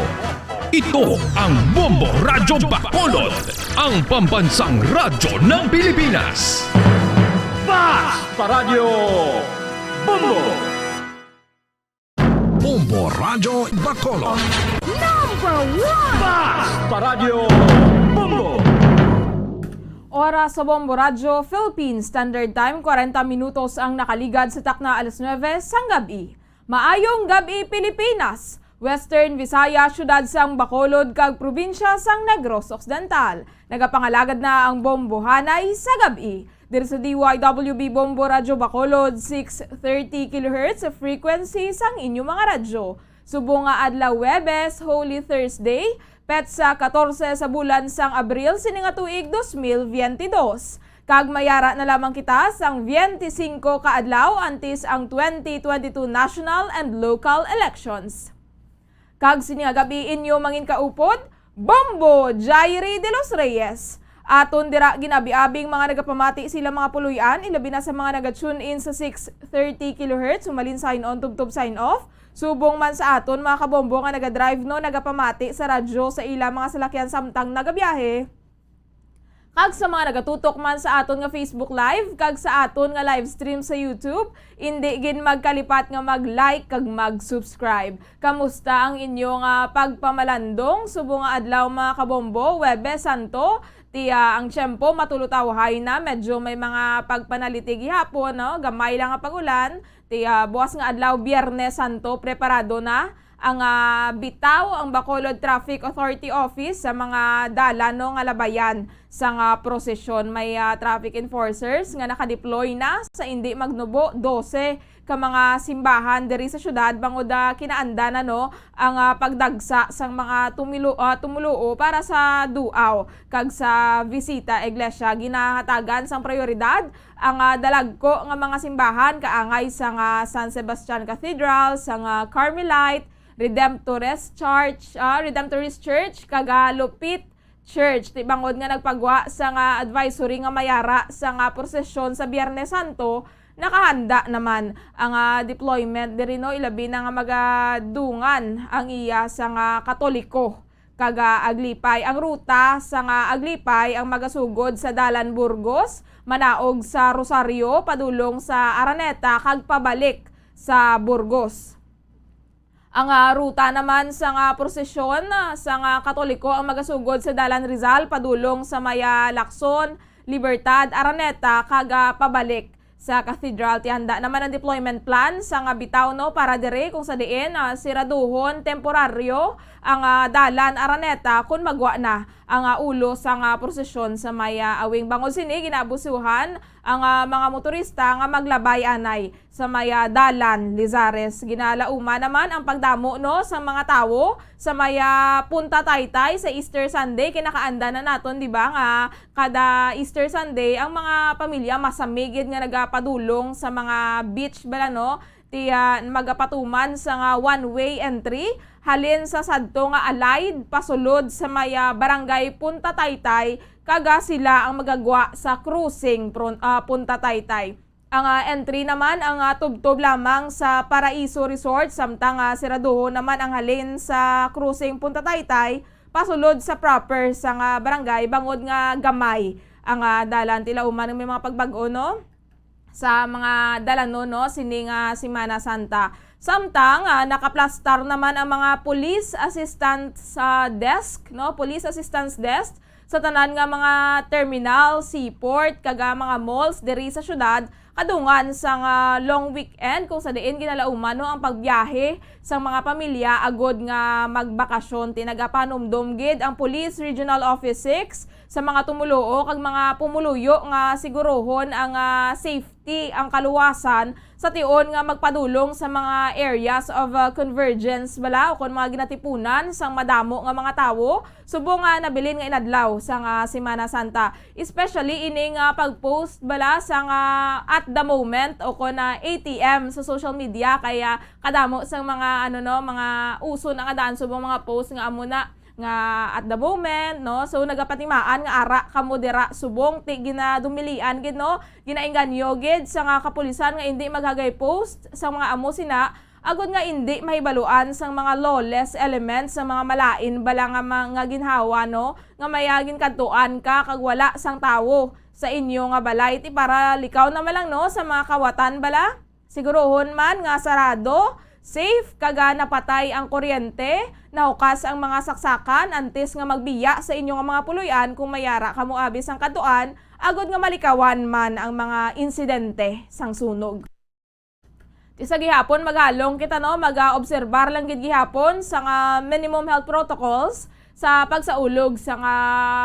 Ito ang Bombo Radyo Bacolod, ang pambansang radyo ng Pilipinas. Fast Paradyo Bombo! Bombo Radyo Bacolod. Number one! Fast Paradyo Bombo! Oras sa Bombo Radyo, Philippine Standard Time, kwarenta minutos ang nakaligad sa takna alas nuebe sang gab-i. Maayong gab-i, Pilipinas! Western Visayas, siyudad sang Bacolod kag probinsya sang Negros Occidental. Nagapangalagad na ang Bombohanay sa gab-i. Diri sa D Y W B Bombo Radyo Bacolod, six thirty kilohertz frequency sang inyo mga radyo. Subong nga adlaw Huwebes, Holy Thursday, petsa katorse sa bulan sang Abril sini nga tuig dos mil biyente dos. Kag mayara na lamang kita sang biyente singko ka adlaw antes ang twenty twenty-two national and local elections. Kag sini nga gab-i inyo manginkaupod, Bombo Jairi de los Reyes. Aton dira ginabi-abing mga nagapamati sila mga puloy-an, ilabi na sa mga naga-tune in sa six thirty kilohertz, humalin sign on, tubtob sign off. Subong man sa aton mga kabombo nga naga-drive, no, nagapamati sa radyo sa ila mga salakyan samtang nagabiyahe. Kag sa mga nagatutok man sa aton nga Facebook Live kag sa aton nga live stream sa YouTube, indi gid magkalipat nga mag-like kag mag-subscribe. Kamusta ang inyo nga pagpamalandong subong nga adlaw, mga kabombo? Huwebes Santo, ti, ah, ang tiyempo matulutawhay na, medyo may mga pagpanalitig gihapon, no? Gamay lang nga pag-ulan. Ti, ah, buwas nga adlaw, Biyernes Santo, preparado na ang, ah, bitaw ang Bacolod Traffic Authority Office sa mga dalan, no, nga labayan sa nga prosesyon. May, ah, traffic enforcers nga nakadeploy na sa indi magnubo, dose ka mga simbahan diri sa syudad, bangod, ah, kinaandan na, no, ang, ah, pagdagsa sang mga tumilo-, ah, tumuluo para sa duaw kag sa bisita iglesia. Ginahatagan sang prioridad ang, ah, dalagko nga mga simbahan kaangay sang, ah, San Sebastian Cathedral, sang, ah, Carmelite, Redemptorist Church, ah, Redemptorist Church, kag, ah, Lupit Church. Ti bangod nga nagpagwa sang, ah, advisory nga mayara sang, ah, prosesyon sa Biyernes Santo, Nakahanda naman ang, ah, deployment diri, no, ilabi na nga magadungan ang iya sa nga Katoliko kag, ah, Aglipay. Ang ruta sa nga Aglipay ang magasugod sa Dalan Burgos, manaog sa Rosario, padulong sa Araneta kag pabalik sa Burgos. Ang, ah, ruta naman sa nga prosesyon, ah, sa nga Katoliko ang magasugod sa Dalan Rizal padulong sa may, ah, Lacson, Libertad, Araneta, kag, ah, pabalik sa Cathedral. Ti handa naman ang deployment plan sa nga bitaw, no, para diri kung sa diin, ah, siraduhon temporaryo ang, ah, Dalan Araneta kun magwa na ang, ah, ulo sa nga prosesyon sa may, ah, awing. Bangod sini, ginaabusuhan ang, ah, mga motorista nga maglabay anay sa may, ah, Dalan Lizares. Ginalauman naman ang pagdamo, no, sa mga tawo sa may, ah, Punta Taytay sa Easter Sunday. Kinakaanda na naton, di ba, nga kada Easter Sunday ang mga pamilya masami gid nga nagapadulong sa mga beach bala, no? Ti, ah, magapatuman sa nga one-way entry halin sa sadto nga Allied pasulod sa may, ah, Barangay Punta Taytay, kag, ah, sila ang magagwa sa crossing pron-, ah, Punta Taytay. Ang, ah, entry naman ang, ah, tubtob lamang sa Paraiso Resort, samtang, ah, siraduhon naman ang halin sa crossing Punta Taytay pasulod sa proper sa nga barangay, bangod nga gamay ang, ah, dalan. Ti lauman nga may mga pagbag-o, no, sa mga dalanon, no, sini nga Semana Santa. Samtang, ah, nakaplastar naman ang mga police assistance, ah, desk, no, police assistance desk sa tanan nga mga terminal, seaport, kag, ah, mga malls diri sa syudad, kadungan sang, ah, long weekend, kung sa diin ginalauman, no, ang pagbiyahe sang mga pamilya agod nga magbakasyon. Ti nagapanumdom gid ang Police Regional Office six sa mga tumoluo kag mga pumuluyo nga sigurohon ang, ah, safety, ang kaluwasan sa tion nga magpadulong sa mga areas of, ah, convergence bala, o kon mga ginatipunan sang madamo nga mga tawo, subong nga nabilin nga inadlaw sang, ah, Semana Santa. Especially ini nga pag-post bala sang, ah, at the moment o kon, ah, A T M sa social media, kaya kadamo sang mga, ano, no, mga uso na nga daan subong mga post nga amo na nga at the moment, no? So, nagapatimaan nga ara kamo dira subong, ti ginadumilian gid, no? Ginaengganyo gid sa nga kapulisan nga indi maghagay post sa mga amo sina, agod nga indi mahibaluan sang mga lawless elements, sa mga malain bala nga mga ginhawa, no? Nga may, ah, ginkadtuan ka kag wala sang tawo sa inyo nga balay, ti para likaw naman lang, no, sa mga kawatan bala. Sigurohon man nga sarado, safe, kag, ah, napatay ang kuryente, nahukas ang mga saksakan antes nga magbiya sa inyo nga mga puloy-an kung may ara kamo abi sang kadtuan, agod nga malikawan man ang mga insidente sang sunog. Ti sa gihapon, maghalong kita, no, mag-obserbar lang gid gihapon sa nga minimum health protocols sa pagsaulog sa nga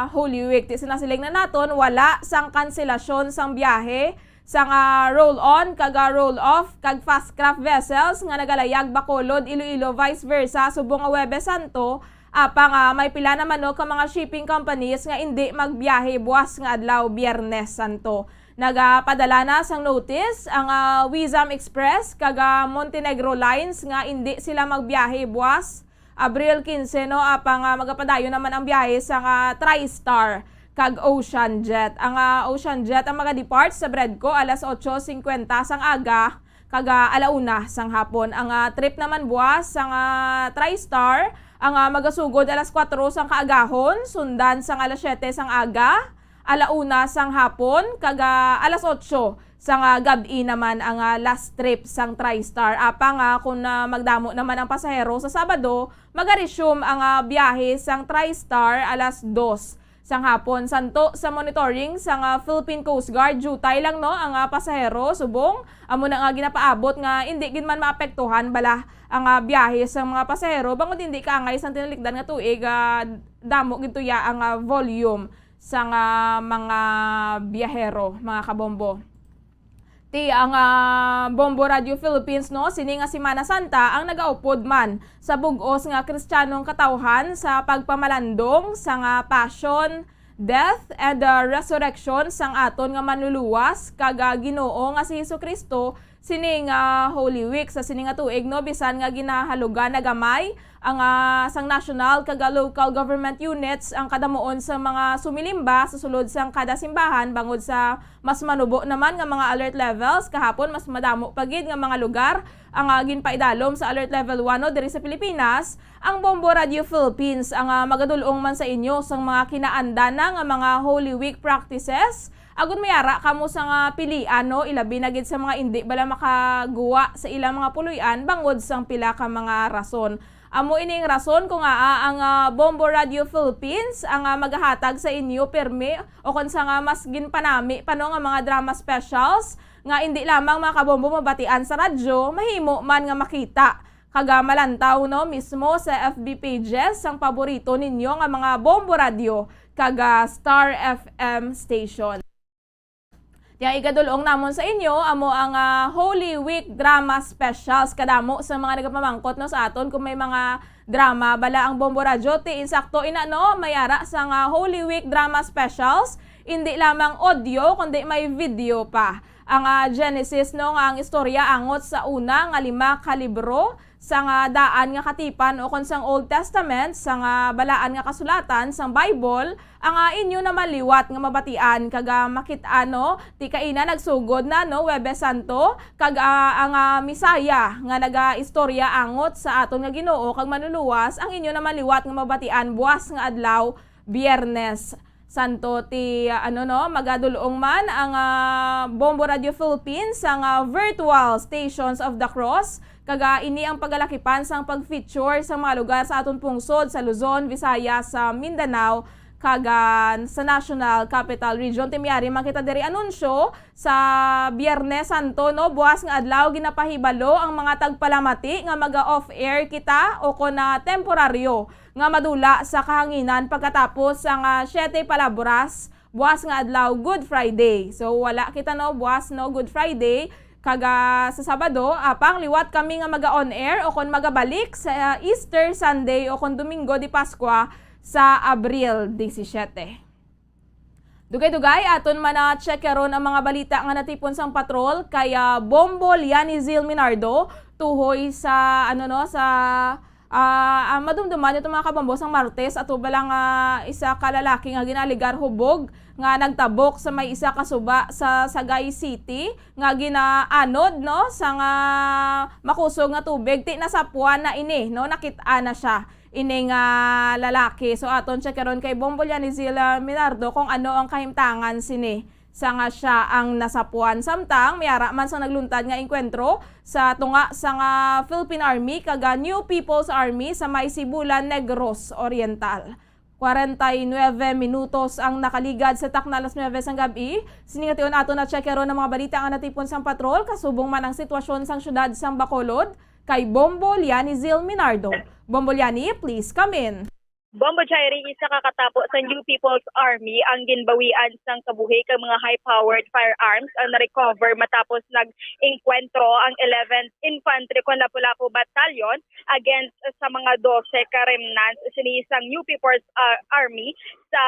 Holy Week. Ti sinasiling na naton, wala sang kanselasyon sang biyahe sa nga roll-on kag, ah, roll-off kag fast craft vessels nga nagalayag Bacolod, Iloilo, vice versa, subong nga Huwebes Santo. Apang, ah, may pila naman, no, ka mga shipping companies nga indi magbiyahe buwas nga adlaw, Biyernes Santo. Nagapadala na sang notice ang, ah, Wizam Express kag, ah, Montenegro Lines nga indi sila magbiyahe buwas Abril quince, no, apang, ah, magapadayon naman ang biyahe sang, ah, TriStar kag Ocean Jet. Ang, ah, Ocean Jet ang magadepart sa Bredco alas otso singkwenta sang aga kag, ah, ala una sang hapon. Ang, ah, trip naman buwas sang, ah, TriStar ang, ah, magasugod alas kuwatro sang kaagahon, sundan sang alas siyete sang aga, ala una sang hapon, kag, ah, alas otso sang, ah, gab-i naman ang, ah, last trip sang TriStar. Apang, ah, kung, ah, magdamo naman ang pasahero sa Sabado, magaresume ang, ah, biyahe sang TriStar alas dos sang hapon. Santo sa monitoring sang, ah, Philippine Coast Guard, diutay lang, no, ang, ah, pasahero subong amo na nga ginapaabot nga indi gid man maapektuhan bala ang, ah, biyahe sang mga pasahero, bangod indi kaangay sang tinalikdan nga tuig, ah, damo gid tuya ang, ah, volume sang, ah, mga biyahero, mga kabombo. Ti ang, ah, Bombo Radio Philippines, no, sini nga Semana Santa ang nagaupod man sa bug-os nga Kristiyanong katawhan sa pagpamalandong sa nga passion, death, and, ah, resurrection sang aton nga Manluluwas kag, ah, Ginoo nga si Jesu-Cristo sini nga Holy Week sa sini nga tuig, no, bisan nga ginahalugan na gamay ang, ah, sang national kag, ah, local government units ang kadamuon sa mga sumilimba sa sulod sang kada simbahan bangod sa mas manubo naman nga mga alert levels. Kahapon, mas madamo pa gid nga mga lugar ang, ah, ginpaidalom sa alert level one, no, diri sa Pilipinas. Ang Bombo Radio Philippines ang, ah, magadul-ong man sa inyo sang mga kinaandan na nga mga Holy Week practices. Agud may ara kamo sa nga pilian, no, ilabi na gid sa mga indi bala makaguwa sa ilang mga puloy-an bangod sang pila ka mga rason. Amo ining rason kung ngaa ang, ah, Bombo Radio Philippines ang, ah, magahatag sa inyo pirmi o kon sa nga mas ginpanami pa, no, nga mga drama specials nga indi lamang, mga kabombo, mabatian sa radyo, mahimo man nga makita kag, ah, malantaw, no, mismo sa F B pages sang paborito ninyo nga mga Bombo Radio kag, ah, Star F M station. Tiang igadul-ong namon sa inyo amo ang, ah, Holy Week Drama Specials. Kadamo sa mga nagapamangkot, no, sa aton kung may mga drama bala ang Bombo Radyo. Ti insakto ina, no, may ara sa nga Holy Week Drama Specials. Indi lamang audio kundi may video pa. Ang, ah, Genesis, no, nga ang istorya angot sa una nga lima ka libro sang, ah, daan nga katipan ukon sang Old Testament, sang, ah, balaan nga kasulatan sang Bible, ang, ah, inyo naman liwat nga mabatian kag, ah, makit-an, no, ti kaina nagsugod na, no, Huwebes Santo, kag, ah, ang, ah, Misaya nga nagaistorya angot sa aton nga Ginoo kag Manluluwas, ang inyo naman liwat nga mabatian buas nga adlaw, Biyernes Santo. Ti, ah, ano, no, magadul-ong man ang, ah, Bombo Radio Philippines sa nga virtual Stations of the Cross, kag, ah, ini ang pagalakipan sang pag-feature sa mga lugar sa aton pungsod sa Luzon, Visayas, sa Mindanao, kag, ah, sa National Capital Region. Ti may ari man kita diri anunsyo sa Biyernes Santo, no, buas nga adlaw ginapahibalo ang mga tagpalamati nga maga-off-air kita o kon, ah, temporaryo nga madula sa kahanginan pagkatapos sang, ah, Siete Palabras, buas nga adlaw, Good Friday. So, wala kita, no, buas, no, Good Friday. Kag, ah, sa Sabado, apang liwat kami nga maga-on air o kon magabalik sa, ah, Easter Sunday o kon Domingo de Pascua sa Abril disisiete. Dugay-dugay, aton man na check karon ang mga balita nga natipon sang patrol kay, ah, Bombo Lianizil Minardo tuhoy sa, ano, no, sa, ah, ah, madumduman ito, mga kabombo, sang Martes, ato ba lang, ah, isa ka lalaki nga ginaaligar hubog nga nagtabok sa may isa ka suba sa Sagay City nga ginaanod, no, sa nga makusog nga tubig. Ti nasapuan na ini, no, nakit-an na siya ining, ah, lalaki. So, aton check karon kay Bombo Lianizil Minardo kung ano ang kahimtangan sini sa nga siya ang nasapuan. Samtang may ara man sang nagluntad nga engkwentro sa tunga sa nga Philippine Army kag, ah, New People's Army sa may Sibulan, Negros Oriental. Kwarenta y nuebe minutos ang nakaligad sa takna alas nuebe sang gab-i. Sini nga tion aton na-check karon ang mga balita nga natipon sang patrol, kasubong man ang sitwasyon sang siyudad sang Bacolod kay Bombo Lianizil Minardo. Bombo Liani, please come in. Bombo Jairi, isa ka katapo sa New People's Army ang ginbawian sang kabuhi kag mga high-powered firearms ang na-recover matapos nag-engkwentro ang eleventh Infantry kon Lapu-Lapu Battalion against sa mga dose ka remnants sini sang New People's, ah, Army sa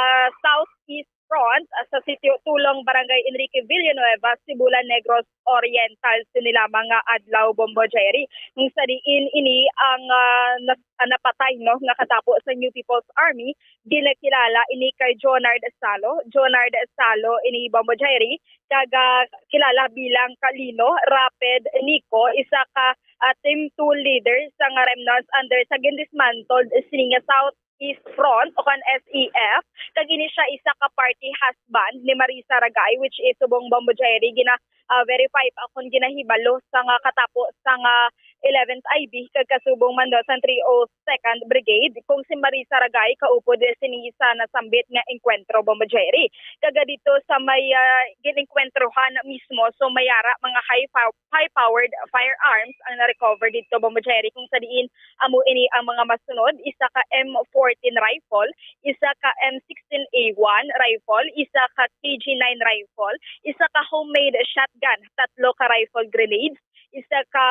Southeast Front, ah, sa sitio Tulong, Barangay Enrique Villanueva, Sibulan, Negros Oriental, sini lamang nga adlaw, Bombo Jairi. Kung sa diin ini ang, ah, nas-, ah, napatay, no, nga katapo sa New People's Army, ginakilala ini kay Jonard Salo. Jonard Salo ini, Bombo Jairi, kag, ah, kilala bilang Kalino, Rapid Nico, isa ka, ah, team two leader sa nga remnants under sa gindismantled sini nga South East Front o kan S E F, kag ini siya isa ka party husband ni Marisa Ragay, which is subong, Bombo Jairi, gina, ah, verify pa kon ginahibalo sa nga katapo sa nga eleventh I B kag kasubong man daw sa three oh second Brigade, kung si Marisa Ragay kaupod sini sa nasambit nga engkwentro, Bombo Jairi. Kag dito sa may, ah, ginengkwentrohan mismo, so may ara mga high pow-, high-powered firearms ang na-recover dito, Bombo Jairi, kung sa diin amo ini ang mga masunod: isa ka M fourteen rifle, isa ka M sixteen A one rifle, isa ka K G nine rifle, isa ka homemade shotgun, tatlo ka rifle grenades, isa ka,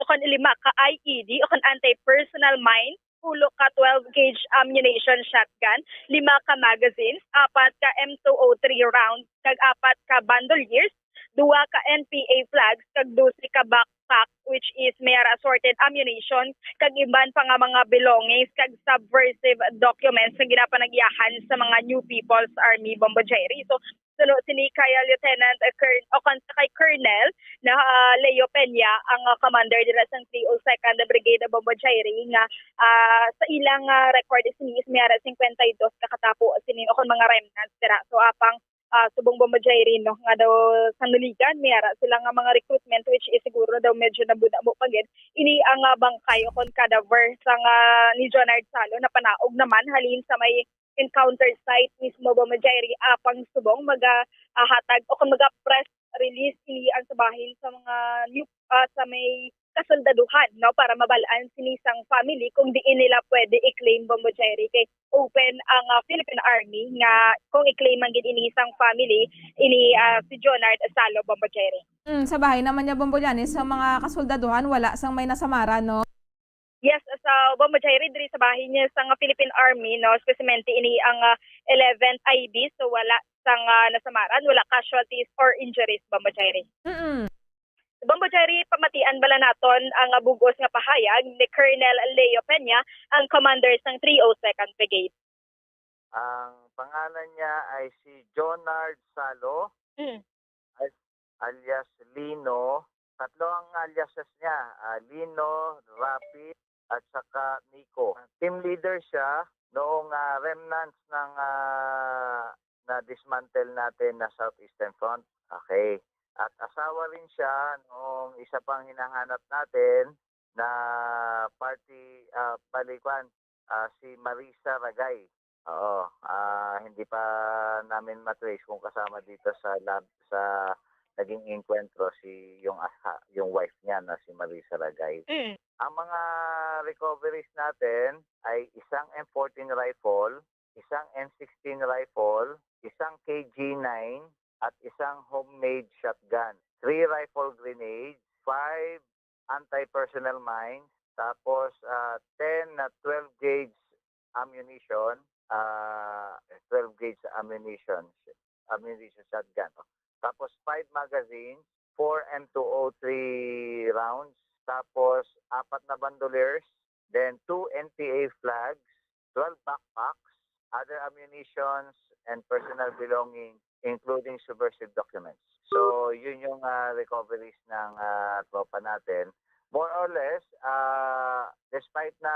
o kan lima ka I E D o kan anti-personnel mine, pulo ka twelve gauge ammunition shotgun, lima ka magazines, apat ka M two oh three rounds, kag apat ka bandoliers, duha ka N P A flags, kag dose ka backpack, which is may ara assorted ammunition, kag iban pa nga mga belongings kag subversive documents nga ginapanagyahan sa mga New People's Army, Bombo Jerry. So, suno sini kay, ah, Lieutenant, ah, Kern-, o kon sa kay Colonel na, ah, Leo Peña, ang, ah, commander dira sa three oh second Brigade, Bombo Jerry, nga, ah, sa ilang, ah, record is sini is may ara cincuenta y dos ka katapo sini o kon mga remnants dira. So, apang, ah, subong, Bombo Jerry, no, nga daw sa Nuligan, may ara sila nga mga recruitment, which is siguro daw medyo nabunabo pa gid. Ini ang, ah, bangkay o kon cadaver sang, ah, ni Jonard Salo napanaog naman halin sa may encounter site mismo, Bombo Jerry, apang subong maga, ah, hatag o kon maga press release ini ang sa bahin sa mga new, ah, sa may kasoldaduhan, no, para mabal-an sini sang family kung diin nila pwede i-claim, Bombo Jerry, kay open ang, ah, Philippine Army nga kung i-claim man gid ini sang family, ini, ah, si Jonard Salo, Bombo Jerry. Mm, sa bahay naman niya, Bombo Yanis, sa mga kasoldaduhan, wala sang may nasamaran, no? Yes, sa Bombo Jerry, diri sa bahin niya sang Philippine Army, no, espesiyalmente ini ang, ah, eleventh I B, so wala sang, ah, nasamaran, wala casualties or injuries, Bombo Jerry. Mm-mm. Bombo Jerry, pamatian bala naton ang, ah, bug-os nga pahayag ni Colonel Leo Peña, ang commander sang three oh second Brigade. Ang pangalan niya ay si Jonard Salo, Mm. al-, alias Lino. Tatlo ang aliases niya, ah, Lino, Rapi, at saka Nico. Team leader siya noong, ah, remnants ng, ah, na-dismantle natin na Southeastern Front. Okay. At asawa rin siya noong isa pang hinahanap natin na party, ah, palikuan, ah, si Marisa Ragay. Oo, ah, hindi pa namin ma-trace kung kasama dito sa lab-, sa naging engkwentro si, yung aha-, yung wife niya na si Marisa Ragay. Mm. Ang mga recoveries natin ay isang M fourteen rifle, isang M sixteen rifle, isang K G nine, at isang homemade shotgun, three rifle grenades, five anti-personnel mines, tapos, ah, ten na twelve gauge ammunition, ah, twelve gauge ammunition, ammunition shotgun. Tapos five magazines, four M two oh three rounds, tapos apat na bandoliers, then two N P A flags, twelve backpacks, other ammunitions, and personal belongings, including subversive documents. So, yun yung, ah, recoveries ng, ah, tropa natin. More or less, ah, despite na,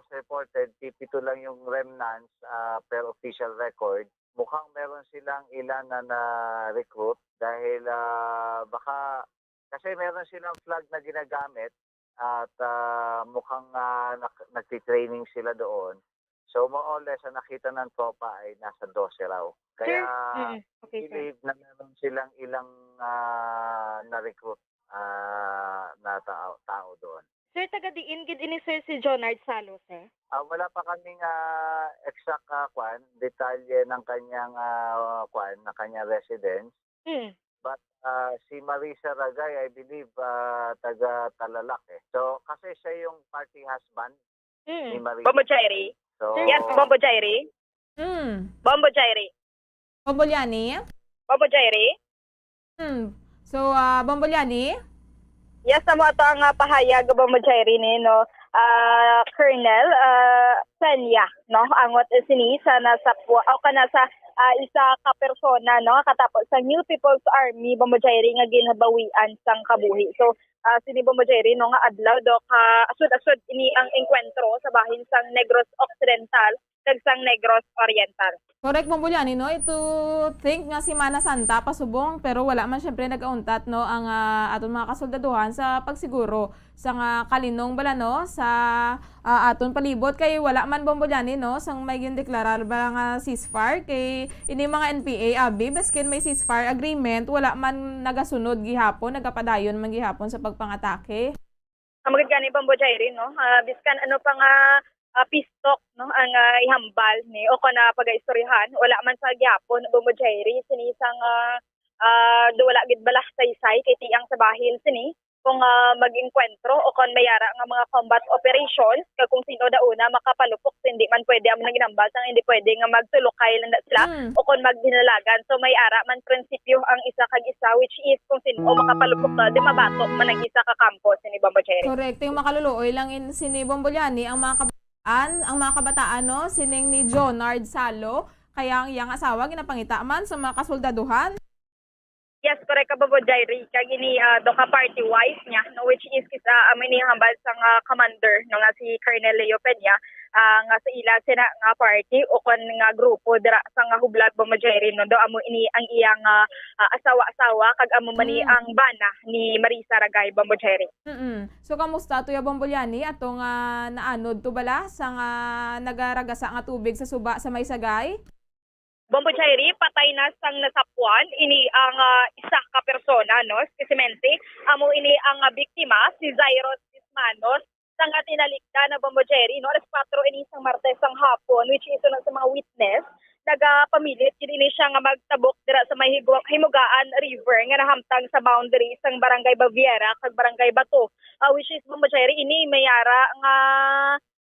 as reported, pipito lang yung remnants, ah, per official record, mukhang meron silang ilan na na-recruit dahil, ah, baka, kasi meron silang flag na ginagamit at, ah, mukhang, ah, nak-, nagtitraining sila doon. So, more or less, ang nakita ng tropa ay nasa dose raw. Sir, Kaya, mm, okay, sir. Believe na meron silang ilang, ah, na-recruit, ah, na tao, tao doon. Sir, taga diin gid ini, sir, si Jonard Salo, sir? Ah, wala pa kaming, ah, exact, ah, kwan, detalye ng kanyang, ah, kwan, ng kanyang residence. Mm. But, ah, si Marisa Ragay, I believe, ah, taga Talalak eh. So, kasi siya yung party husband Mm. ni Marisa. Bombo Jerry. So, Yes, Bombo Jerry. Mm. Bombo Jerry. Bombo Liani? Bombo Jerry? Hmm. So, ah, Bombo Liani? Yes, amo ato ang, ah, pahayag, Bombo Jerry, ni, no? Ah, Colonel, ah, Peña, no? Angot sini sa nasa pu-, o kana sa, ah, isa ka persona, no? Katapo sa New People's Army, Bombo Jerry, nga ginbawian sang kabuhi. So, ah, sini, Bombo Jerry, no, nga adlaw, do ka, asod-asod ini ang engkwentro sa bahin sang Negros Occidental kag sang Negros Oriental. Correct, Bombo Liani, no? Ito, think nga Semana Santa pa subong, pero wala man siyempre nagauntat, no, ang, ah, aton mga kasoldaduhan sa pagsiguro sa nga kalinong bala, no, sa, ah, aton palibot kay wala man, Bombo Liani, no, sang may gindeklarar ba nga ceasefire kay ini mga N P A abi, baskin may ceasefire agreement, wala man nagasunod gihapon, nagapadayon man gihapon sa pagpangatake. Ang magid gani, Bombo Jerry, no? Ah, biskan ano pa nga, ah, peace talk, no, ang, ah, ihambal ni o kon, ah, pagaistoryahan, wala man sa gihapon, Bombo Jerry, sini sang, ah, ah, do wala gid bala saysay kay tiang sa bahin sini. kung, ah, mag-engkwentro o kon may ara nga mga combat operations, kag kung sino daw una makapalupok, hindi man pwede ang mga ginambal, sang hindi pwede nga magtulukay lang na sila Mm. o kon magdinalagan. So, may ara man prinsipyo ang isa kag isa, which is kung sino makapalupok na, di mabato man ang isa ka kampo, sini Bombo Jerry. Correct. Yung makaluluoy lang in, sini Bombo Liani, ang mga kabataan, ang mga kabataan, no, sining ni Jonard Salo, kaya ang iyang asawa ginapangita man sa mga kasuldaduhan. Yes, correct ka, Bobo Jairi. Kag ini, ah, do ka party wise niya, no, which is isa, amo ini hambal sang, ah, commander, no, nga si Colonel Leo Peña, ah, nga sa ila sina nga party o kon nga grupo dira sa nga hublag, Bobo Jairi, no, do amo ini ang iyang, ah, ah, asawa-asawa kag amo man ni Mm. ang bana ni Marisa Ragay, Bobo Jairi. Mm-mm. So, kamusta to ya, Bombo Liani, ato nga naanod to bala sa nga nagaragasa nga tubig sa suba sa may Sagay? Bombo Jairi, patay na sang nasapwan ini ang, ah, isa ka persona, no? Espesyemente, amo ini ang, ah, biktima, si Jairus Bismanos, sang, ah, tinalikdan na Bombo Jairi, no? Alas kuwatro ini sang Martes sang hapon, which is uno sa mga witness, nagapamilit gid ini siya nga magtabok dira sa may Higu-, Himugaan River nga nahamtang sa boundary sang Barangay Baviera kag Barangay Bato, ah, which is Bombo Jairi, ini may ara nga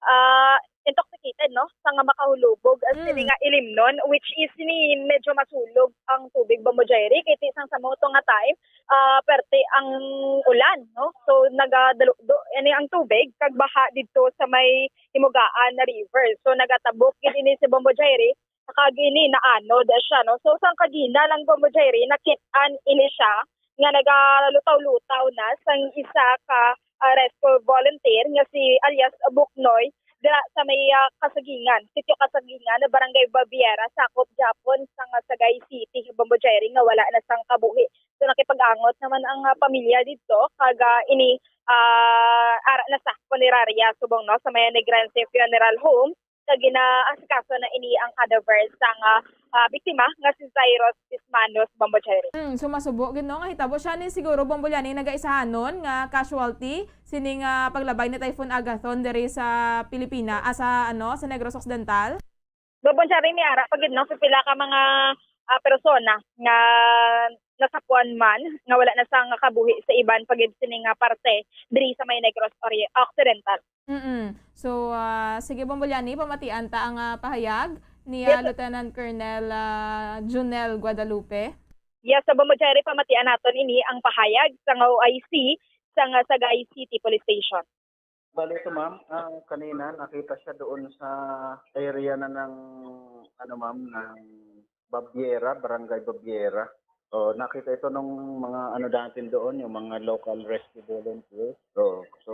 ah, intoxicated, no? Sa nga makahulubog, as Mm. sini nga ilimnon, which is ni medyo masulog ang tubig, Bombo Jairi, kay ti sang sa mo to nga time, ah, perte ang ulan, no? So, nagadalo-, do, ani ang tubig, kag baha didto sa may Himugaan na River. So, nagatabok gid ini si Bombo Jairi, kag ini naanod siya, no? So, sang kagina lang, Bombo Jairi, nakit-an ini siya nga nagalutaw-lutaw na sang isa ka, ah, rescue volunteer nga si alias Buknoy dira sa may, ah, Kasagingan, Sitio Kasagingan, Barangay Baviera, sakop gyapon sang Sagay City, Bombo Jairi, nga wala na sang kabuhi. So, nakipag-angot naman ang, ah, pamilya didto, kag, ah, ini, ah, ara na sa punerarya subong, no, sa may Negrense Funeral Home, kag ginaasikaso na ini ang cadaver sang, ah, ah, biktima nga si Jairus Bismanos, Bombo Jairi. Mm, so masubo gid, no, nga hitabo siya ni siguro, Bombo Liani, nagaisahanon nga casualty sining, ah, paglabay ni Typhoon Agathon diri sa Pilipina, ah, sa, ano, sa Negros Occidental. Bombo Jairi, may ara pa gid, no, sa pila ka mga, ah, persona nga nasapuan man nga wala na sang kabuhi sa iban pa gid sini nga parte diri sa may Negros Ori-, Occidental. Mm-mm. So, ah, sige, Bombo Liani, pamatian ta ang, ah, pahayag ni, Yes, ah, sir. Lieutenant Colonel, ah, Junel Guadalupe. Yes, sa Bombo Jairi, pamatian naton ini ang pahayag sang O I C sang Sagay City Police Station. Bali ito, ma'am, ah, kanina nakita siya doon sa area na ng, ano, ma'am, ng Babiera, Barangay Babiera. Oh, nakita ito nung mga ano natin doon, yung mga local rescue volunteers. So, so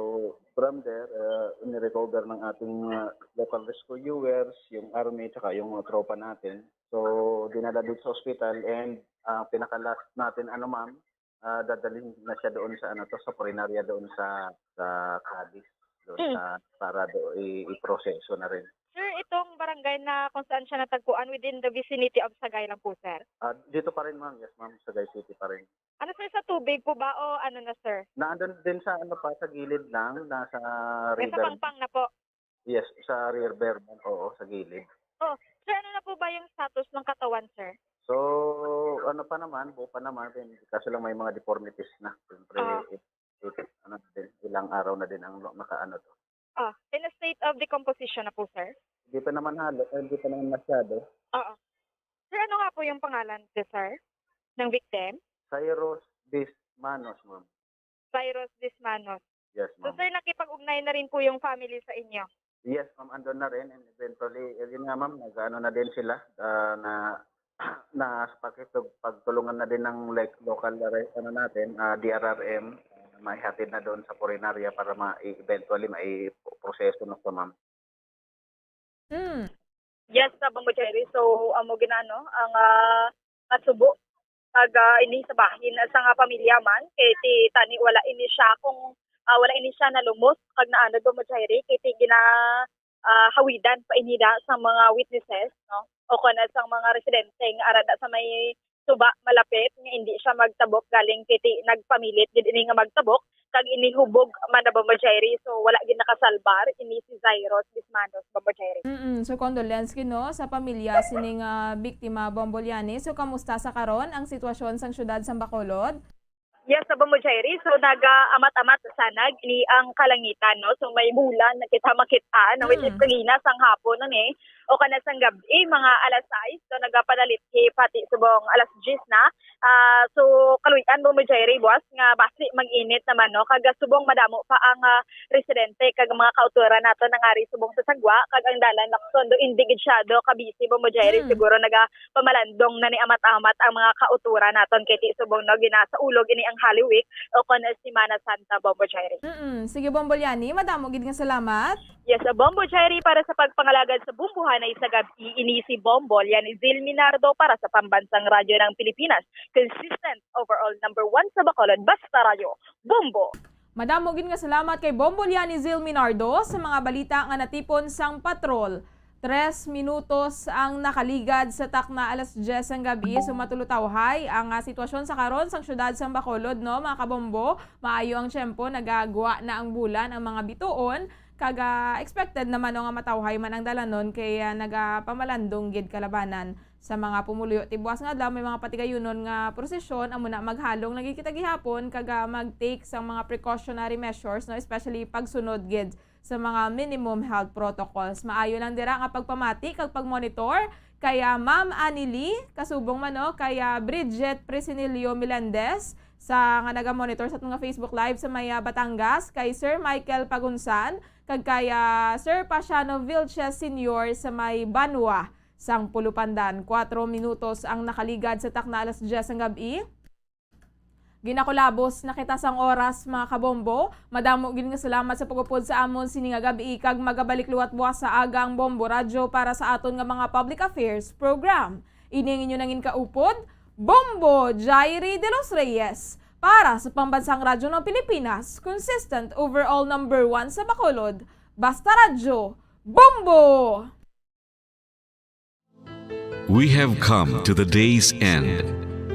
from there, uh, inirecover ng ating, uh, local rescuers, yung army, tsaka yung mga tropa natin. So, dinala dito sa ospital and, uh, pinaka-last natin, ano, ma'am, ah, dadalhin na siya doon sa, ano, to, sa punerarya doon sa, sa Cadiz, doon Mm. sa, para do, i-, iproseso na rin. Sir, itong barangay na kung saan siya natagpuan, within the vicinity of Sagay lang po, sir? Ah, dito pa rin, ma'am. Yes, ma'am. Sagay City pa rin. Ano, sir, sa tubig po ba o ano na, sir? Naandun din sa, ano pa, sa gilid lang, nasa Nasa river. Pangpang na po? Yes, sa river, ma'am. Oo, sa gilid. Oh, sir, ano na po ba yung status ng katawan, sir? So, ano pa naman, buo pa naman, kaso lang may mga deformities na. Siyempre, Ah. it, it, ano din, ilang araw na din ang makaano to. Ah, in a state of decomposition na po, sir? Hindi pa naman halo, eh, hindi pa naman masyado. Oo. Sir, ano nga po yung pangalan, sir, ng victim? Cyrus Bismanos, ma'am. Cyrus Bismanos. Yes, So, ma'am. sir, nakipag-ugnay na rin po yung family sa inyo? Yes, ma'am, andun na rin. And eventually, eh, yun nga, ma'am, nag-ano na din sila, ah, na, na sa pakikipagtulungan na din ng, like, local, ano natin, ah, D R R M, ah, maihatid na doon sa punerarya para ma-, eventually, maiproseso na po, ma'am. Mm. Yes, sa Bombo Jairi. So, amo gina, no, ang, ah, masubo kag, ah, ini sa bahin sa nga pamilya man, kay ti tani wala ini siya kung, ah, wala ini siya nalumos kag naanod, Bombo Jairi, kay ti gina, ah, hawidan pa ini da sa mga witnesses, no, o kon sa mga residente nga ara da sa may suba malapit nga hindi siya magtabok, galing kay ti nagpamilit gid ini nga magtabok kag inihubog man na, Bombo Jairi. So, wala gid nakasalbar ini si Jairus Bismanos, Bombo Jairi. Mm-mm. So, condolence gid, no, sa pamilya sining, ah, biktima, Bombo Liani. So, kamusta sa karon ang sitwasyon sang siyudad sang Bacolod? Yes, sa Bombo Jairi. So, nagaamat-amat sana gini ang kalangitan, no? So, may bulan na kita makita, no? Which is Mm. kanina sang hapon, no, ni? O kana sang gabi, mga alas sais, so, nagapanalit pati subong alas diyes na. Ah, so, kaluy-an, Bombo Jairi, buwas nga basi mag-init naman, no? Kag subong madamo pa ang, ah, residente kag mga kautoran nato nangari subong sa sagwa, kag ang dalan, Lacson, do indi gid siya do kabisi, Bombo Jairi, Mm. siguro naga pamalandong na ni amat-amat ang mga kautoran naton kay ti subong, no, ginasaulog ini ang Holy Week o kon Semana Santa, Bombo Jairi. Mm-mm. Sige, Bombo Liani, madamo gid nga salamat. Yes, uh, Bombo Jairi, para sa pagpangalagad sa bumbuhanay sa gab-i, ini si Bombo Liani Zil Minardo para sa Pambansang Radyo ng Pilipinas, consistent overall number one sa Bacolod, basta radyo, Bombo. Madamo gid nga salamat kay Bombo Liani Zil Minardo sa mga balita nga natipon sang patrol. Tres minutos ang nakaligad sa takna alas diyes sang gabi, so matulutawhay ang, ah, sitwasyon sa karon sang siyudad sang Bacolod, no, mga kabombo. Maayo ang tiyempo, nagagwa na ang bulan, ang mga bituon, kag, ah, expected naman, no, nga matawhay man ang dalanon kay, ah, nagapamalandong gid kalabanan sa mga pumuluyo. Ti buwas nga adlaw may mga patigayunon nga prosesyon, amo na maghalong lagi kita gihapon kag, ah, mag-take sang mga precautionary measures, no, especially pagsunod gid sa mga minimum health protocols. Maayo lang dira nga pagpamati kag pagmonitor kay, ah, Ma'am Annie Lee, kasubong man, no, kay, ah, Bridget Presinilio Melendez, sa nga naga-monitor sa aton nga Facebook Live sa may, ah, Batangas, kay Sir Michael Pagunsan, kag kay, ah, Sir Pasiano Vilches Senior sa may Banwa sang Pulupandan. Kuwatro minutos ang nakaligad sa takna alas diyes sang gab-i. Ginakulabos na kita sang oras, mga kabombo. Madamo gid nga salamat sa pag-upod sa amon sini nga gab-i, kag magabalik liwat buwas sa aga ang Bombo Radyo para sa aton nga mga public affairs program. Ini ang inyo nangin kaupod, Bombo Jairi de los Reyes, para sa Pambansang Radyo ng Pilipinas, consistent overall number one sa Bacolod. Basta Radyo, Bombo! We have come to the day's end.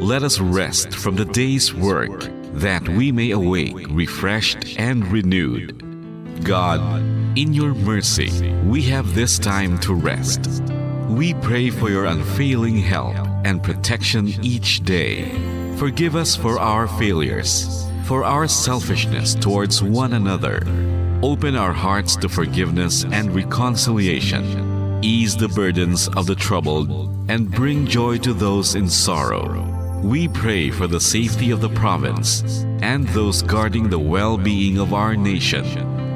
Let us rest from the day's work, that we may awake refreshed and renewed. God, in your mercy, we have this time to rest. We pray for your unfailing help and protection each day. Forgive us for our failures, for our selfishness towards one another. Open our hearts to forgiveness and reconciliation. Ease the burdens of the troubled and bring joy to those in sorrow. We pray for the safety of the province and those guarding the well-being of our nation,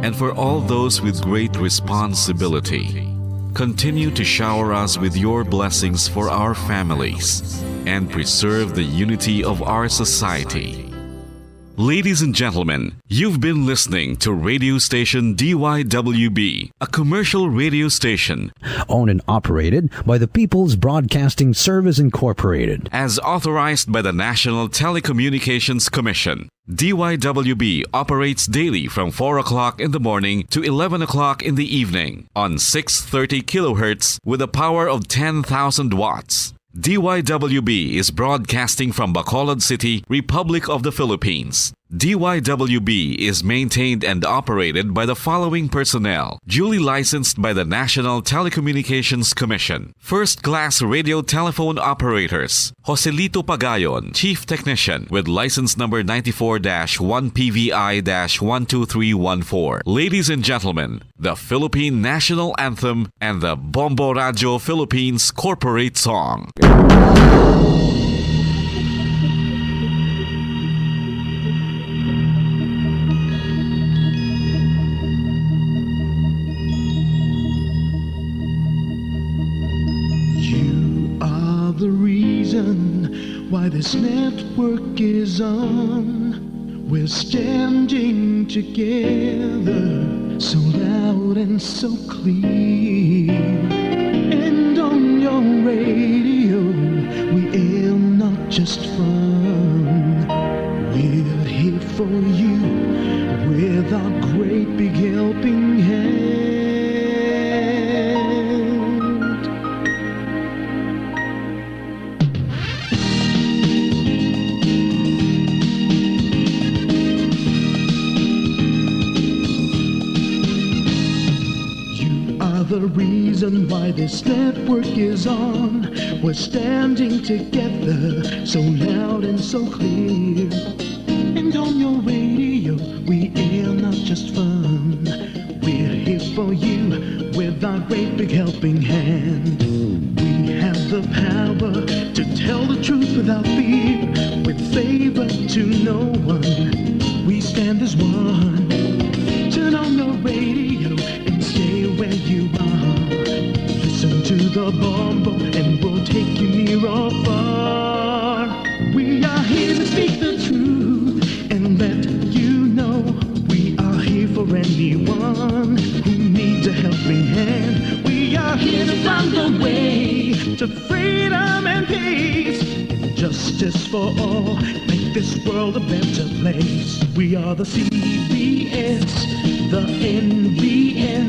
and for all those with great responsibility. Continue to shower us with your blessings for our families and preserve the unity of our society. Ladies and gentlemen, you've been listening to radio station D Y W B, a commercial radio station owned and operated by the People's Broadcasting Service Incorporated. As authorized by the National Telecommunications Commission. D Y W B operates daily from four o'clock in the morning to eleven o'clock in the evening on six thirty kilohertz with a power of ten thousand watts. D Y W B is broadcasting from Bacolod City, Republic of the Philippines. D Y W B is maintained and operated by the following personnel, duly licensed by the National Telecommunications Commission. First-class radio telephone operators, Joselito Pagayon, Chief Technician, with license number ninety-four dash one P V I dash one two three one four. Ladies and gentlemen, the Philippine National Anthem and the Bombo Radio Philippines Corporate Song. You are the reason why this network is on. We're standing together, so loud and so clear. And on your radio, we air not just fun. We're here for you with our great big helping hand. You are the reason why this network is on. We're standing together, so loud and so clear. And on your radio, we air not just fun. We're here for you with our great big helping hand. We have the power to tell the truth without fear, with favor to no one. We stand as one. Turn on your radio and stay where you are. Listen to the Bombo and we'll take you near or far. We are here to speak the truth and let you know we are here for anyone who needs a helping hand. We are here to find the way to freedom and peace and justice for all. Make this world a better place. We are the C B S, the N B N,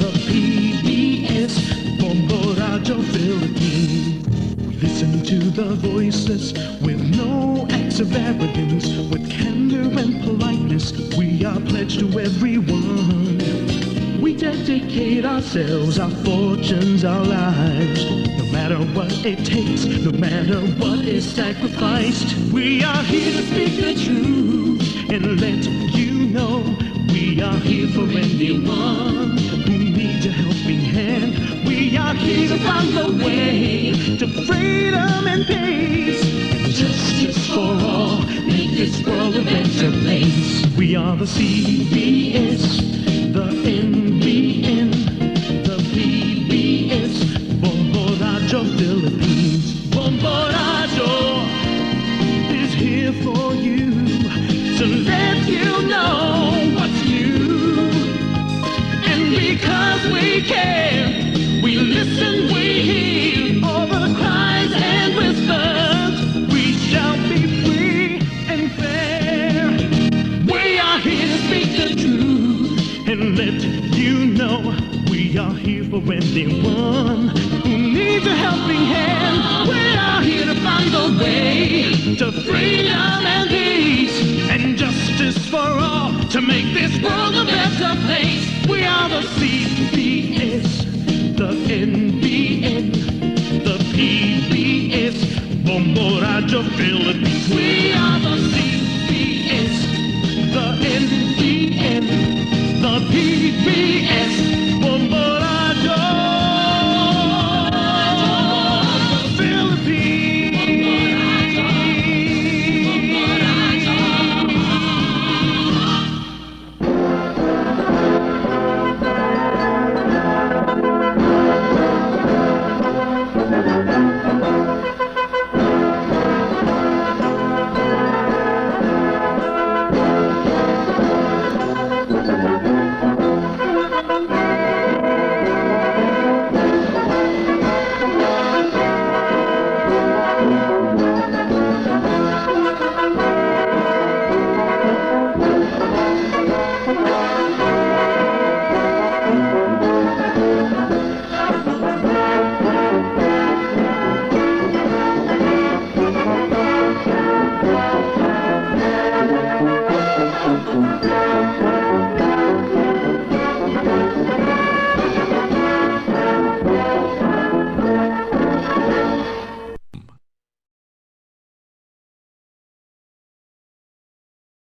the P B S, Bombo Radyo Philippines. Listen to the voiceless with no acts of arrogance, with candor and politeness. We are pledged to everyone. We dedicate ourselves, our fortunes, our lives, no matter what it takes, no matter what is sacrificed. We are here to speak the truth and let you know we are here for anyone who needs a helping hand. We are here to find the way to freedom and peace and justice for all. Make this world a better place. We are the C B S, the N B N, the P B S, Bombo Radyo Philippines. Bombo Radyo is here for you to let you know what's new. And because we care, we listen, we hear all the cries and whispers. We shall be free and fair. We are here to speak the truth and let you know we are here for anyone who needs a helping hand. We are here to find the way to freedom and peace and justice for all to make this world a better place. We are the C B S, the N B N, the P B S, Bombo Radyo Philippines. We